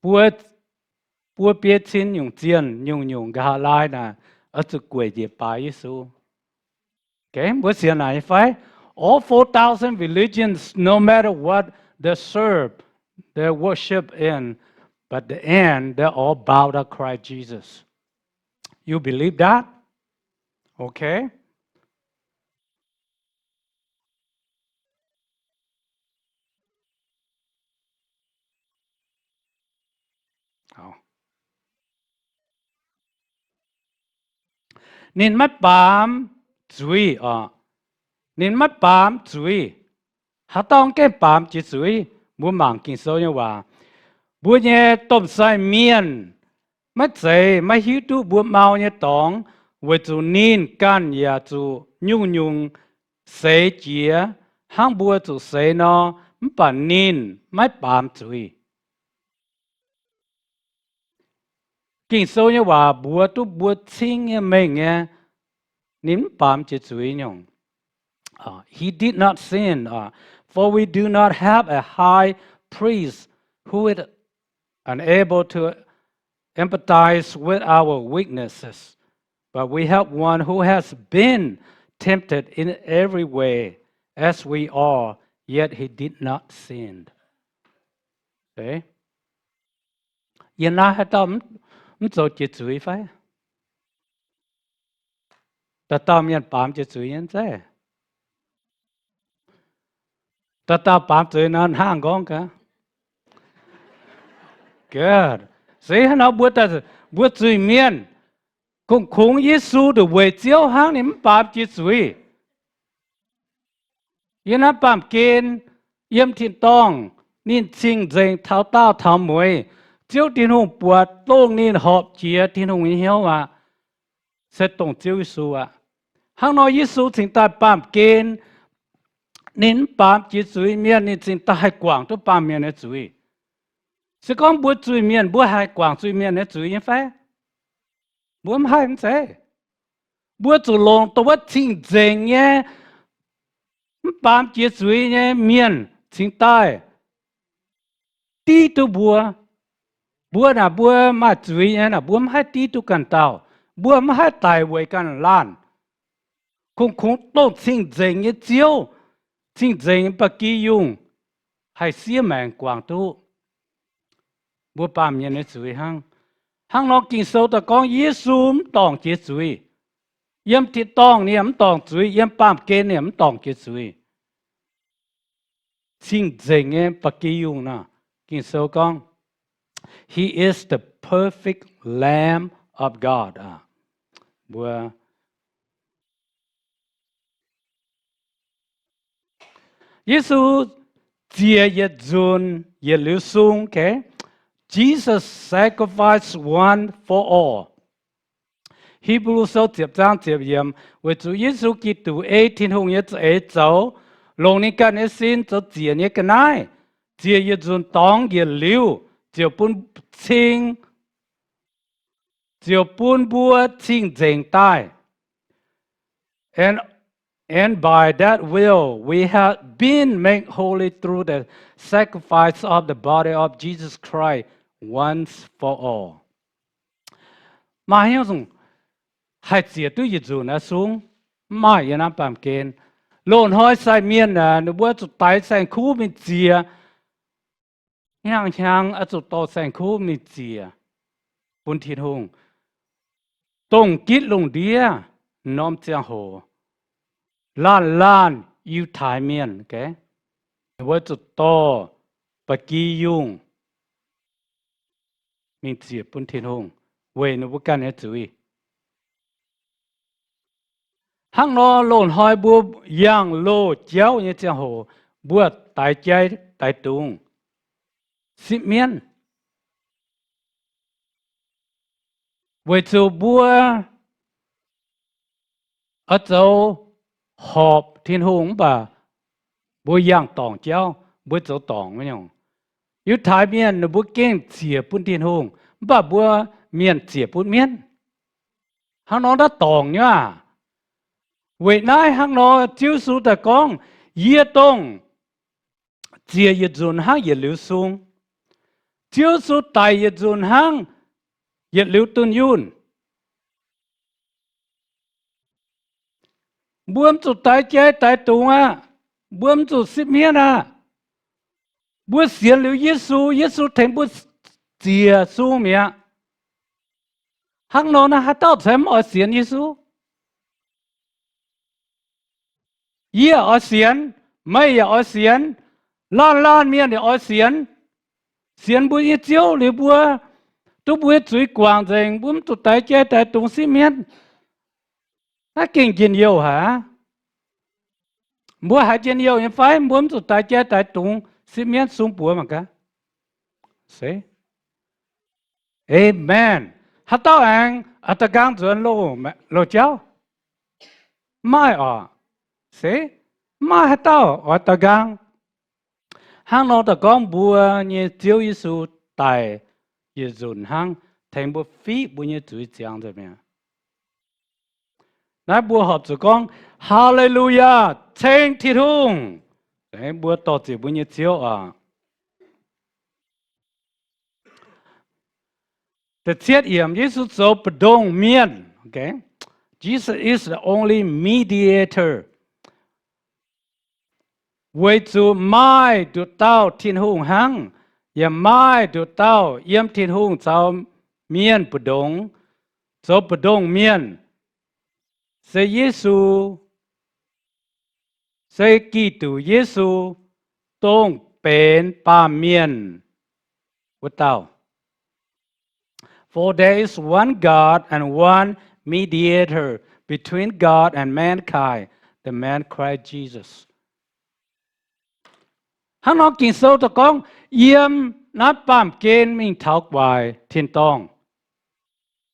buo, buo biei cin nyungc zienh nyungc-nyungc nqa'haav laai naaic oix zuqc gueic njiec baaix Yesu. Okay, mbuo sienx naaic nyei fai? All four thousand religions, no matter what they serve, they worship in, but the end, they all bow to Christ Jesus. You believe that? Okay. Ninh maiv baamz zuiz oc. Ninh maiv baamz zuiz. Haaix dauh gengh baamz jiex zuiz? Mbuo mangc Ging-Sou nyei waac. Mbuo nyei domh sai mienh maiv zeiz maiv hiuv duqv mbuo mau nyei dorngx, weic zuqc ninh ganh yaac zuqc nyungc-nyungc seix jiex hnangv mbuo zuqc seix nor, mv baac ninh maiv baamz zuiz. Ging-Sou nyei waac mbuox duqv mbuo cing nyei mengh nyei, ninh mv baamz jiex zuiz nyungc. uh, he did not sin, uh, for we do not have a high priest who is unable to empathize with our weaknesses, but we have one who has been tempted in every way as we are, yet he did not sin. Yie naaiv haaix dauh mv zoux jiex zuiz fai? Dauh dauh mienh baamz jiex zuiz nyei zeiv. Dauh dauh baamz zuiz nor hnangv nqorngv gaax. Se hnangv nor mbuo, mbuo zuiz mienh, kungx kungx Yesu nduqc weic Ziouv hnangv ninh mv baamz jiex zuiz. Yiem naaiv baamh gen, yiem tin-dorngh, ninh cing-nzengc taux daauh taux mueiz. Ziouv Tin-Hungh buatc dongh ninh horpc jiex Tin-Hungh nyei hnyouv aqv, se dongh Ziouv Yesu aqv. Hnangv nor Yesu cingx daaih baamh gen, ninh mv baamz jiex zuiz mienh, ninh cingx daaih haih guangc duqv baamh mienh nyei zuiz. Se gorngv mbuo zuiz mienh, mbuo haih guangc zuiz mienh nyei zuiz nyei fai? Mbuo mv haih mv zeiz. Mbuo zuqc longc dongh wuov cing-nzengc nyei, mv baamz jiex zuiz nyei mienh cingx daaih div duqv mbuo. Mbuo naaic mbuo maaih zuiz nyei naaic, mbuo mv haih div duqv ganh dauh. Mbuo mv haih daic weic ganh laanh. Kungx kungx dongh cing-nzengc nyei Ziouv, cing-nzengc nyei ba'gi yungh haih siev maengc guangc duqv mbuo baamh mienh nyei zuiz hnangv. Hnangv nor Ging-Sou daaih gorngv Yesu mv dorngc jiex zuiz. Yiem tin-dorngh ninh yaac mv dorngc zuiz, yiem baamh gen ninh yaac mv dorngc jiex zuiz. Cing-nzengc nyei ba'gi yungh nor, Ging-Sou gorngv, He is the perfect Lamb of God. Mbuo Yesu ziec yietc nzunc yietc liuz sung. Jesus sacrificed once for all. Hipv^lu Sou ziepc zaang ziepc yiemc, weic zuqc Yesu Giduc ei Tin-Hungh nyei za'eix zoux, longc ninh ganh nyei sin zoux ziec nyei ga'naaiv, ziec yietc nzunc dorngx yietc liuz, ziouc bun cing, ziouc bun mbuo cing-nzengc daaih. And, and by that will we have been made holy through the sacrifice of the body of Jesus Christ once for all. Maaih hnyouv haih ziec duqv yietc nzunc aqv sung? Mv maaih. Yiem naaiv baamh gen, loz-hnoi sai mienh aeqv, ninh mbuo zuqc daix saeng-kuv mingh ziec. Hnyangx-hnyangx oix zuqc dorh saeng-kuv mingh ziec bun Tin-Hungh. Dongh gitv lungh ndiev norm ziangh hoc, laanh laanh Yiutai Mienh, ninh mbuo zuqc dorh ba'gi yungh mingh ziec bun Tin-Hungh weic ninh mbuo ganh nyei zuiz. Hnangv nor loz-hnoi mbuo yangh loz-jauv nyei ziangh hoc, mbuo daix jaiv daix dungz sipv mienv, weic zuqc mbuo oix zoux horpc Tin-Hungh mv baac mbuo yangh dorngc jauv, mbuo zoux dorngc nyungc. Yiutai Mienh ninh mbuo gengh ziec bun Tin-Hungh, mv baac mbuo mienh ziec bun mienv. Hnangv nor naaiv dorngc nyei aac. Weic naaiv hnangv nor Ziouv Yesu daaih gorngv, yie dongh ziec yietc nzunc hnangv yietc liuz sung. Ziouv Yesu daic yietc nzunc hnangv yietc liuz dunh yunh. Mbuo mv zuqc daix jaiv daix dungz aqv. Mbuo mv zuqc sipv mienv aqv. Mbuo sienx liuz Yesu, Yesu tengx mbuo ziec sung mi'aqv. Hnangv nor naaiv haaix dauh ceix mv oix sienx Yesu? Yie oix sienx, meih yaac oix sienx, laanh laanh mienh yaac oix sienx. Sienx mbuo nyei Ziouv liuz mbuo, duqv mbuo nyei zuiz guangc nzengc, mbuo mv zuqc daix jaiv daix dungz sipv mienv. Naaiv gengh njien-youh haic aqv. Mbuo haiz njien-youh nyei fai? Mbuo mv zuqc daix jaiv daix dungz sipv mienv sung buoz mangc gaax. Se, Amen. Haaix dauh aengx oix da'nqaang nzuonx loz-jauv? Mv maaih oc. Se, mv maaih haaix dauh oix da'nqaang. Hnangv nor daaih gorngv mbuo nyei Ziouv Yesu daic yietc nzunc hnangv, tengx mbuo fiqv mbuo nyei zuiz ziangx nzengc mi'aqv. Naaiv mbuo horpc zuqc gorngv, Haa^le^lu^yaa, ceng Tin-Hungh. Mbuo dorh ziec mbuo nyei Ziouv aac. Da'cietv yiemc, Yesu zoux mbu'ndongx mienh. Jesus is the only mediator. Weic zuqc maaih nduqc dauh Tin-Hungh hnangv, yaac maaih nduqc dauh yiem Tin-Hungh caux mienh mbu'ndongx, zoux mbu'ndongx mienh, se Yesu, se Giduc Yesu, dongh benx baamh mienh wuov dauh. For there is one God and one mediator between God and mankind, the man Christ Jesus. Hnangv nor Ging-Sou daaih gorngv, yiem naaiv baamh gen mingh taux gu'nguaaic tin-dorngh,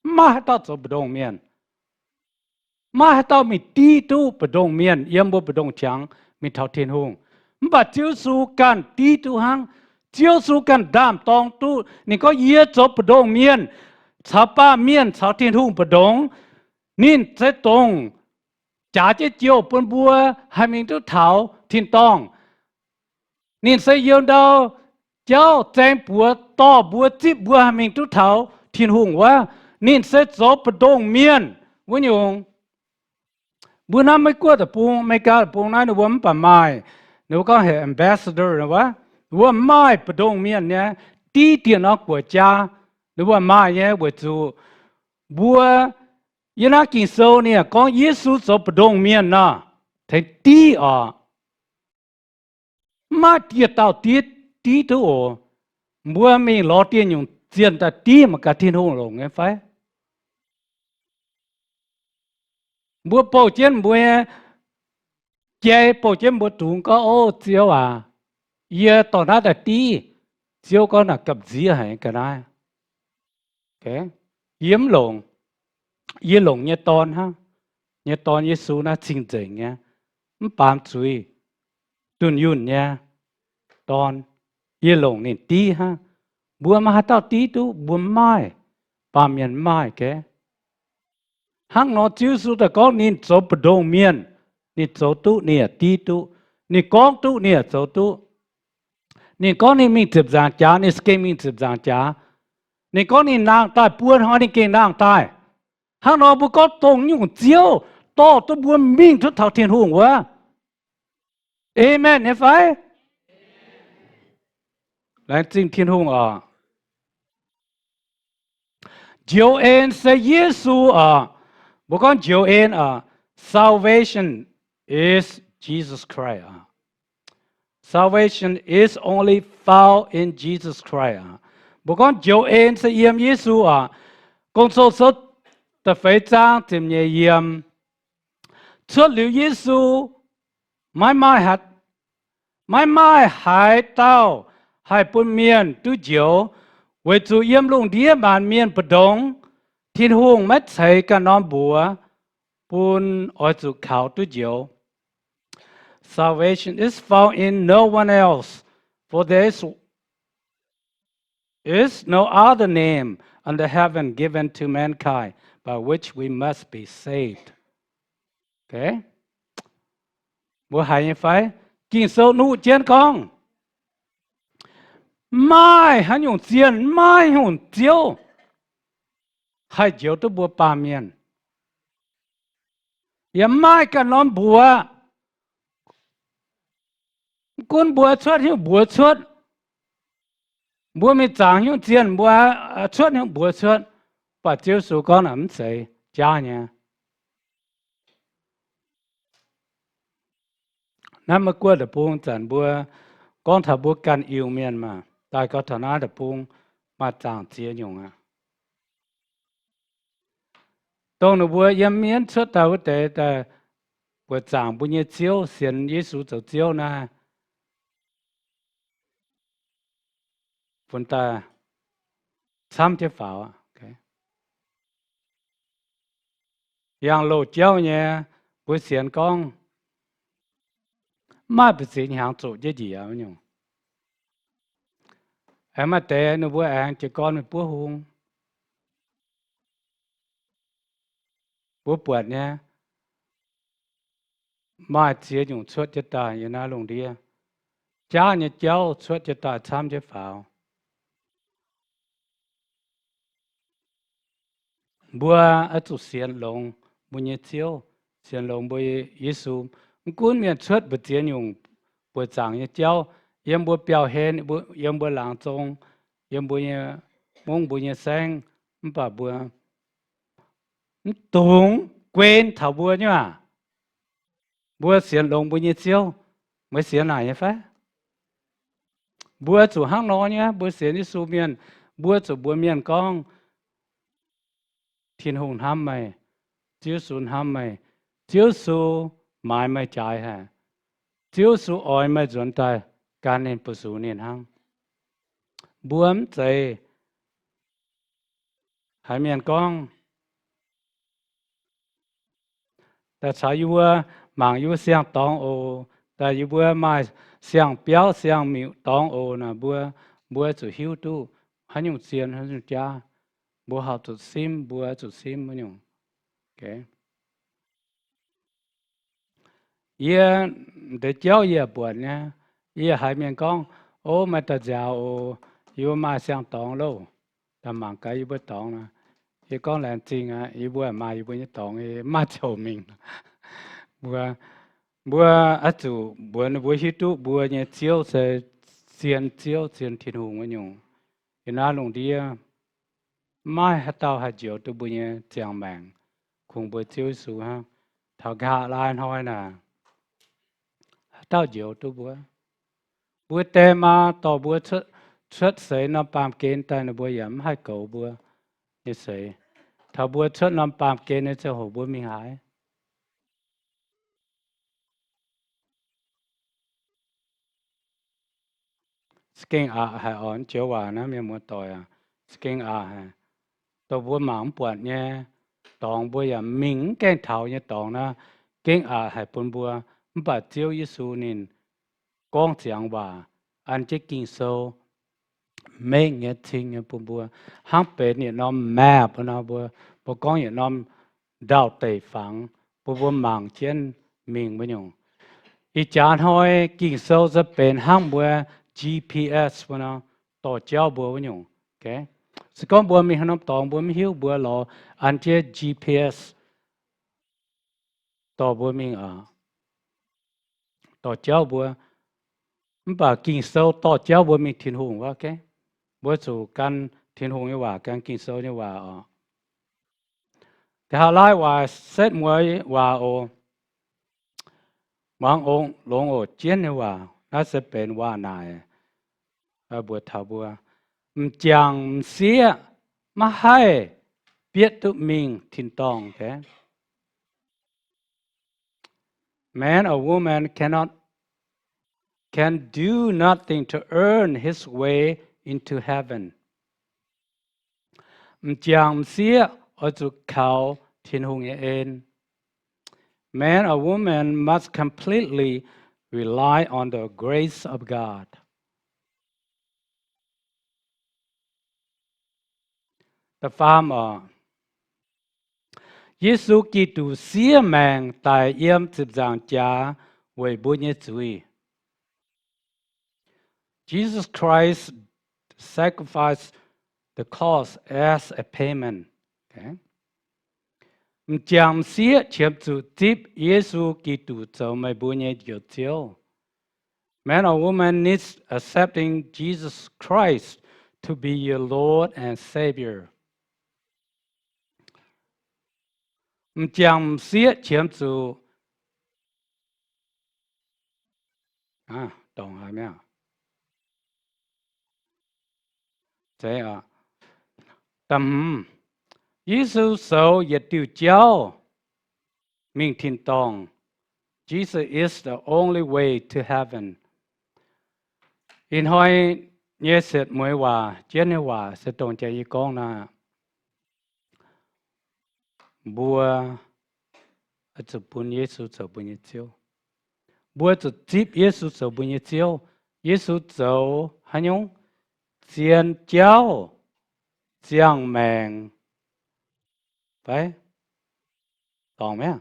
maiv maaih haaix dauh zoux mbu'ndongx mienh. Maiv maaih haaix dauh mingh div duqv mbu'ndongx mienh yiem mbuo mbu'ndongx qangx mingh taux Tin-Hungh. Mv baac Ziouv Yesu ganh div duqv hnangv. Ziouv Yesu ganh ndaam-dorng duqv. Ninh gorngv, yie zoux mbu'ndongx mienh, caux baamh mienh caux Tin-Hungh mbu'ndongx. Ninh se dongh jaax jienv jouh bun mbuo haih mingh duqv taux tin-dorngh. Ninh se you ndau jauv zaeng buoz dorh mbuo, zipv mbuo haih mingh duqv taux Tin-Hungh wuov. Ninh se zoux mbu'ndongx mienh wuov nyungc. Mbuo naaiv Meiv Guoqv deic-bung, Meigaa deic-bung naaiv ninh mbuo mv baac maaih, ninh mbuo gorngv heuc ambassador wuov. Ninh mbuo maaih mbu'ndongx mienh nyei, div dieh norm guoqv jaa. Ninh mbuo maaih nyei weic zuqc mbuo, yie naaiv Ging-Sou ninh yaac gorngv Yesu zoux mbu'ndongx mienh nor, tengx div oc. Mv maaih dieh dauh div, div duqv oc. Mbuo mingh lorz dieh nyungc zienh daaih div mangc gaax Tin-Hungh longc nyei fai? Mbuo bouh jienv mbuo nyei jai, bouh jienv mbuo dungz gorngv, O Ziouv aac, yie dorh naaiv daaih div. Ziouv gorngv, Naaic gapv nziev haic ga'naaiv. Yie mv longc. Yie longc nyei Dorn hnangv. Nyei Dorn Yesu naaiv cing-nzengc nyei, mv baamz zuiz, dunh yunh nyei Dorn. Yie longc ninh div hnangv. Mbuo maiv haaix dauh div duqv, mbuo mv maaih, baamh mienh mv maaih gaax. Hnangv nor Ziouv Yesu daaih gorngv ninh zoux mbu'ndongx mienh, ninh zoux duqv, ninh yaac div duqv. Ninh gorngv duqv, ninh yaac zoux duqv. Ninh gorngv ninh mingh ziepc nzaangc jaax, ninh za'gengh mingh ziepc nzaangc jaax. Ninh gorngv ninh nangh daaih buo hnoi, ninh gengh nangh daaih. Hnangv nor mbuo gorngv dongh nyungc Ziouv dorh duqv mbuo mingh duqv taux Tin-Hungh wuov. Aamen nyei fai? Laengz zingh Tin-Hungh oc. Njoux en se Yesu oc. Mbuo gorngv njoux en oc. Salvation is Jesus Christ. Salvation is only found in Jesus Christ. Mbuo gorngv njoux en se yiem Yesu oc. Gong-Zoh sou da'feix zaang ziepc nyeic yiem. Cuotv liuz Yesu, maiv maaih, maiv maaih haaix dauh haih bun mienh duqv njoux, weic zuqc yiem lungh ndiev maanc mienh mbu'ndongx, Tin-Hungh maiv ceix ganh norm mbuox bun oix zuqc kaux duqv njoux. Salvation is found in no one else, for there is is no other name under heaven given to mankind by which we must be saved. Mbuo haiz nyei fai? Ging-Sou nuqv jienv gorngv, maaih haaix nyungc zienh, maaih nyungc Ziouv haih njoux duqv mbuo baamh mienh, yaac maaih ganh norm mbuox. Mv gunv mbuo cuotv hnyouv mbuox cuotv, mbuo mingh zaangc hnyouv zienh mbuo cuotv hnyouv mbuox cuotv, mv baac Ziouv Yesu gorngv naaic mv zeiz jaav nyei. Naaiv Meiv Guoqv deic-bung zanc mbuo gorngv taux mbuo ganh Iu-Mienh maah, daaih gau taux naaiv deic-bung maaih zaangc ziex nyungc aqv. Dongh ninh mbuo yiem mienv cuotv daaih wuov deix daaih buatc zaangc mbuo nyei Ziouv, sienx Yesu zoux Ziouv naaiv, funx daaih camv jienv faaux. Yangh loz-jauv nyei, mbuo sienx gorngv maaih ba'ziex hnyangx zoqc jienv njiec nyungc. Aengx maaih deix ninh mbuo aengx jiez gorn mingh buov hung. Mbuo buatc nyei, maaih ziex nyungc cuotv jienv daaih yiem naaiv lungh ndiev. Jaav nyei jauv cuotv jienv daaih camv jienv faaux. Mbuo oix zuqc sienx longx mbuo nyei Ziouv, sienx longx mbuo Yesu. Mv gunv mienh cuotv mbu'ziex nyungc buoqc zaangc nyei jauv yiem mbuo biauv hlen, yiem mbuo laangz zong, yiem mbuo nyei mungv, mbuo nyei saengv, mv baac mbuo mv dungx guen taux mbuo nyei aac. Mbuo sienx longx mbuo nyei Ziouv, meih sienx naaic nyei fai? Mbuo zuqc hnangv nor nyei. Mbuo sienx Yesu mienh, mbuo zuqc mbuox mienh gorngv, Tin-Hungh hnamv meih, Ziouv Yesu hnamv meih, Ziouv Yesu maaiz meih jaaix haic, Ziouv Yesu oix meih nzuonx daaih gan ninh, bu sux ninh hnangv. Mbuo mv zeiz haiz mienh gorngv, daaih caux yie mbuo mangc yie mbuo siang-dorngx oc, daaih yie mbuo maaih siang-biauv siang-miuc dorngx oc naaic, mbuo, mbuo zuqc hiuv duqv haaix nyungc zien haaix nyungc jaav. Mbuo horpc zuqc simv, mbuo zuqc simv wuov nyungc. Yie deix jauv yie buatc nyei, yie haiz mienh gorngv, O, meih daaih nziaaux oc, yie mbuo maaih siang-dorngx loh, daaih mangc gaax yie mbuo dorngx nor. Yie gorngv, Laengz zingh aqv, yie mbuo maaih yie mbuo nyei dorngx, maaih ziouc mingh. Mbuo, mbuo oix zuqc mbuox ninh mbuo hiuv duqv mbuo nyei Ziouv se zien Ziouv, zien Tin-Hungh wuov nyungc. Yiem naaiv lungh ndiev maiv maaih haaix dauh haih njoux duqv mbuo nyei ziangh maengc, kungx mbuo Ziouv Yesu hnangv. Taux nqa'haav laai hnoi naaic, haaix dauh njoux duqv mbuo? Mbuo die maa dorh mbuo cuotv, cuotv seix norm baamh gen daaih, ninh mbuo yaac mv haih goux mbuo nyei seix. Taux mbuo cuotv norm baamh gen nyei ziangh hoc mbuo mingh haaix? Za'gengh aqc haic oc, joux waac naaiv mienh muoz-doic aac, za'gengh aqc haic. Dongh mbuo mangc mv buatc nyei dorngx, mbuo yaac mingh mv gaengh taux nyei dorngx naaiv, gengh aqc haic bun mbuo. Mv baac Ziouv Yesu ninh gorngv ziangx waac, an jienv Ging-Sou mengh nyei cing nyei bun mbuo, hnangv benx yietc norm map nor, mbuo, mbuo gorngv yietc norm ndau-deic fangx bun mbuo mangc jienv mingh wuov nyungc. Ih jaax hnoi Ging-Sou se benx hnangv mbuo G P S wuov nor, dorh jauv mbuo wuov nyungc. Se gorngv mbuo mingh haaix norm dorngx mbuo mv hiuv, mbuo lorz an jienv G P S dorh mbuo mingh, dorh jauv mbuo. Mv baac Ging-Sou dorh jauv mbuo mingh Tin-Hungh wuov. Mbuo zuqc gan Tin-Hungh nyei waac, gan Ging-Sou nyei waac oc. Nqa'haav laai waac setv mueiz waac oc. Muangx longx oc, jienv nyei waac. Naaiv se benx waac naaic mbuox taux mbuo, m'jangc m'sieqv maiv haih bietv duqv mingh tin-dorngh. Man or woman cannot, can do nothing to earn his way into heaven. M'jangc m'sieqv oix zuqc kaux Tin-Hungh nyei en. Man or woman must completely rely on the grace of God. Da'faam oc, Yesu Giduc siev maengc daic yiem ziepc nzaangc jaax weic mbuo nyei zuiz. Jesus Christ sacrificed the cost as a payment. M'jangc m'sieqv qiemx zuqc zipv Yesu Giduc zoux meih mbuo nyei Njoux Ziouv. Man or woman needs accepting Jesus Christ to be your Lord and Savior. M'jangc m'sieqv qiemx zuqc, dorngc haaix mi'aqv? Zeiz, Yesu zoux yietc diuh jauv mingh tin-dorngh. Jesus is the only way to heaven. Ih hnoi nyei setv mueiz waac, jienv nyei waac se dongh jaax yie gorngv naaiv. Mbuo zuqc bun Yesu zoux mbuo nyei Ziouv. Mbuo zuqc zipv Yesu zoux mbuo nyei Ziouv. Yesu zoux haaix nyungc? Zien jauv, ziangh maengc, fai dorngc mi'aqv?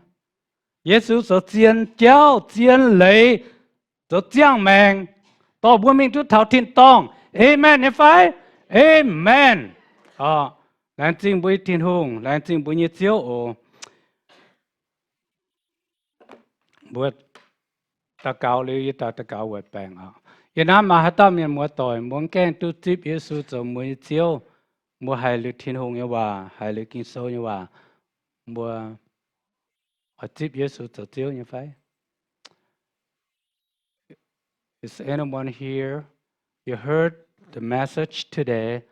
Yesu zoux zien jauv, zien leiz, zoux ziangh maengc, dorh mbuo mingh duqv taux tin-dorngh. Amen nyei fai? Amen. Laengz zingh mbuo nyei Tin-Hungh, laengz zingh mbuo nyei Ziouv oc. Mbuo daux gaux liuz, yie daux, daux gaux weic baengc oc. Yie naaiv maaih haaix dauh mienh muoz-doic mbuo mv gaengh duqv zipv Yesu zoux mbuo nyei Ziouv, mbuo haiz liuz Tin-Hungh nyei waac, haiz liuz Ging-Sou nyei waac, mbuo oix zipv Yesu zoux Ziouv nyei fai? Is anyone here, you heard the message today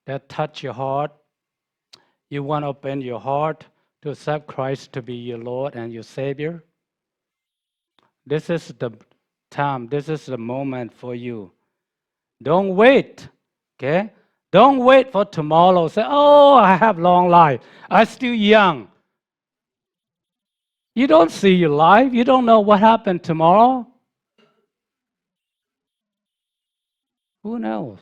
that touched your heart? You want to open your heart to accept Christ to be your Lord and your Savior? This is the time, this is the moment for you. Don't wait, okay? Don't wait for tomorrow. Say, "Oh, I have long life. I'm still young." You don't see your life. You don't know what happened tomorrow. Who knows?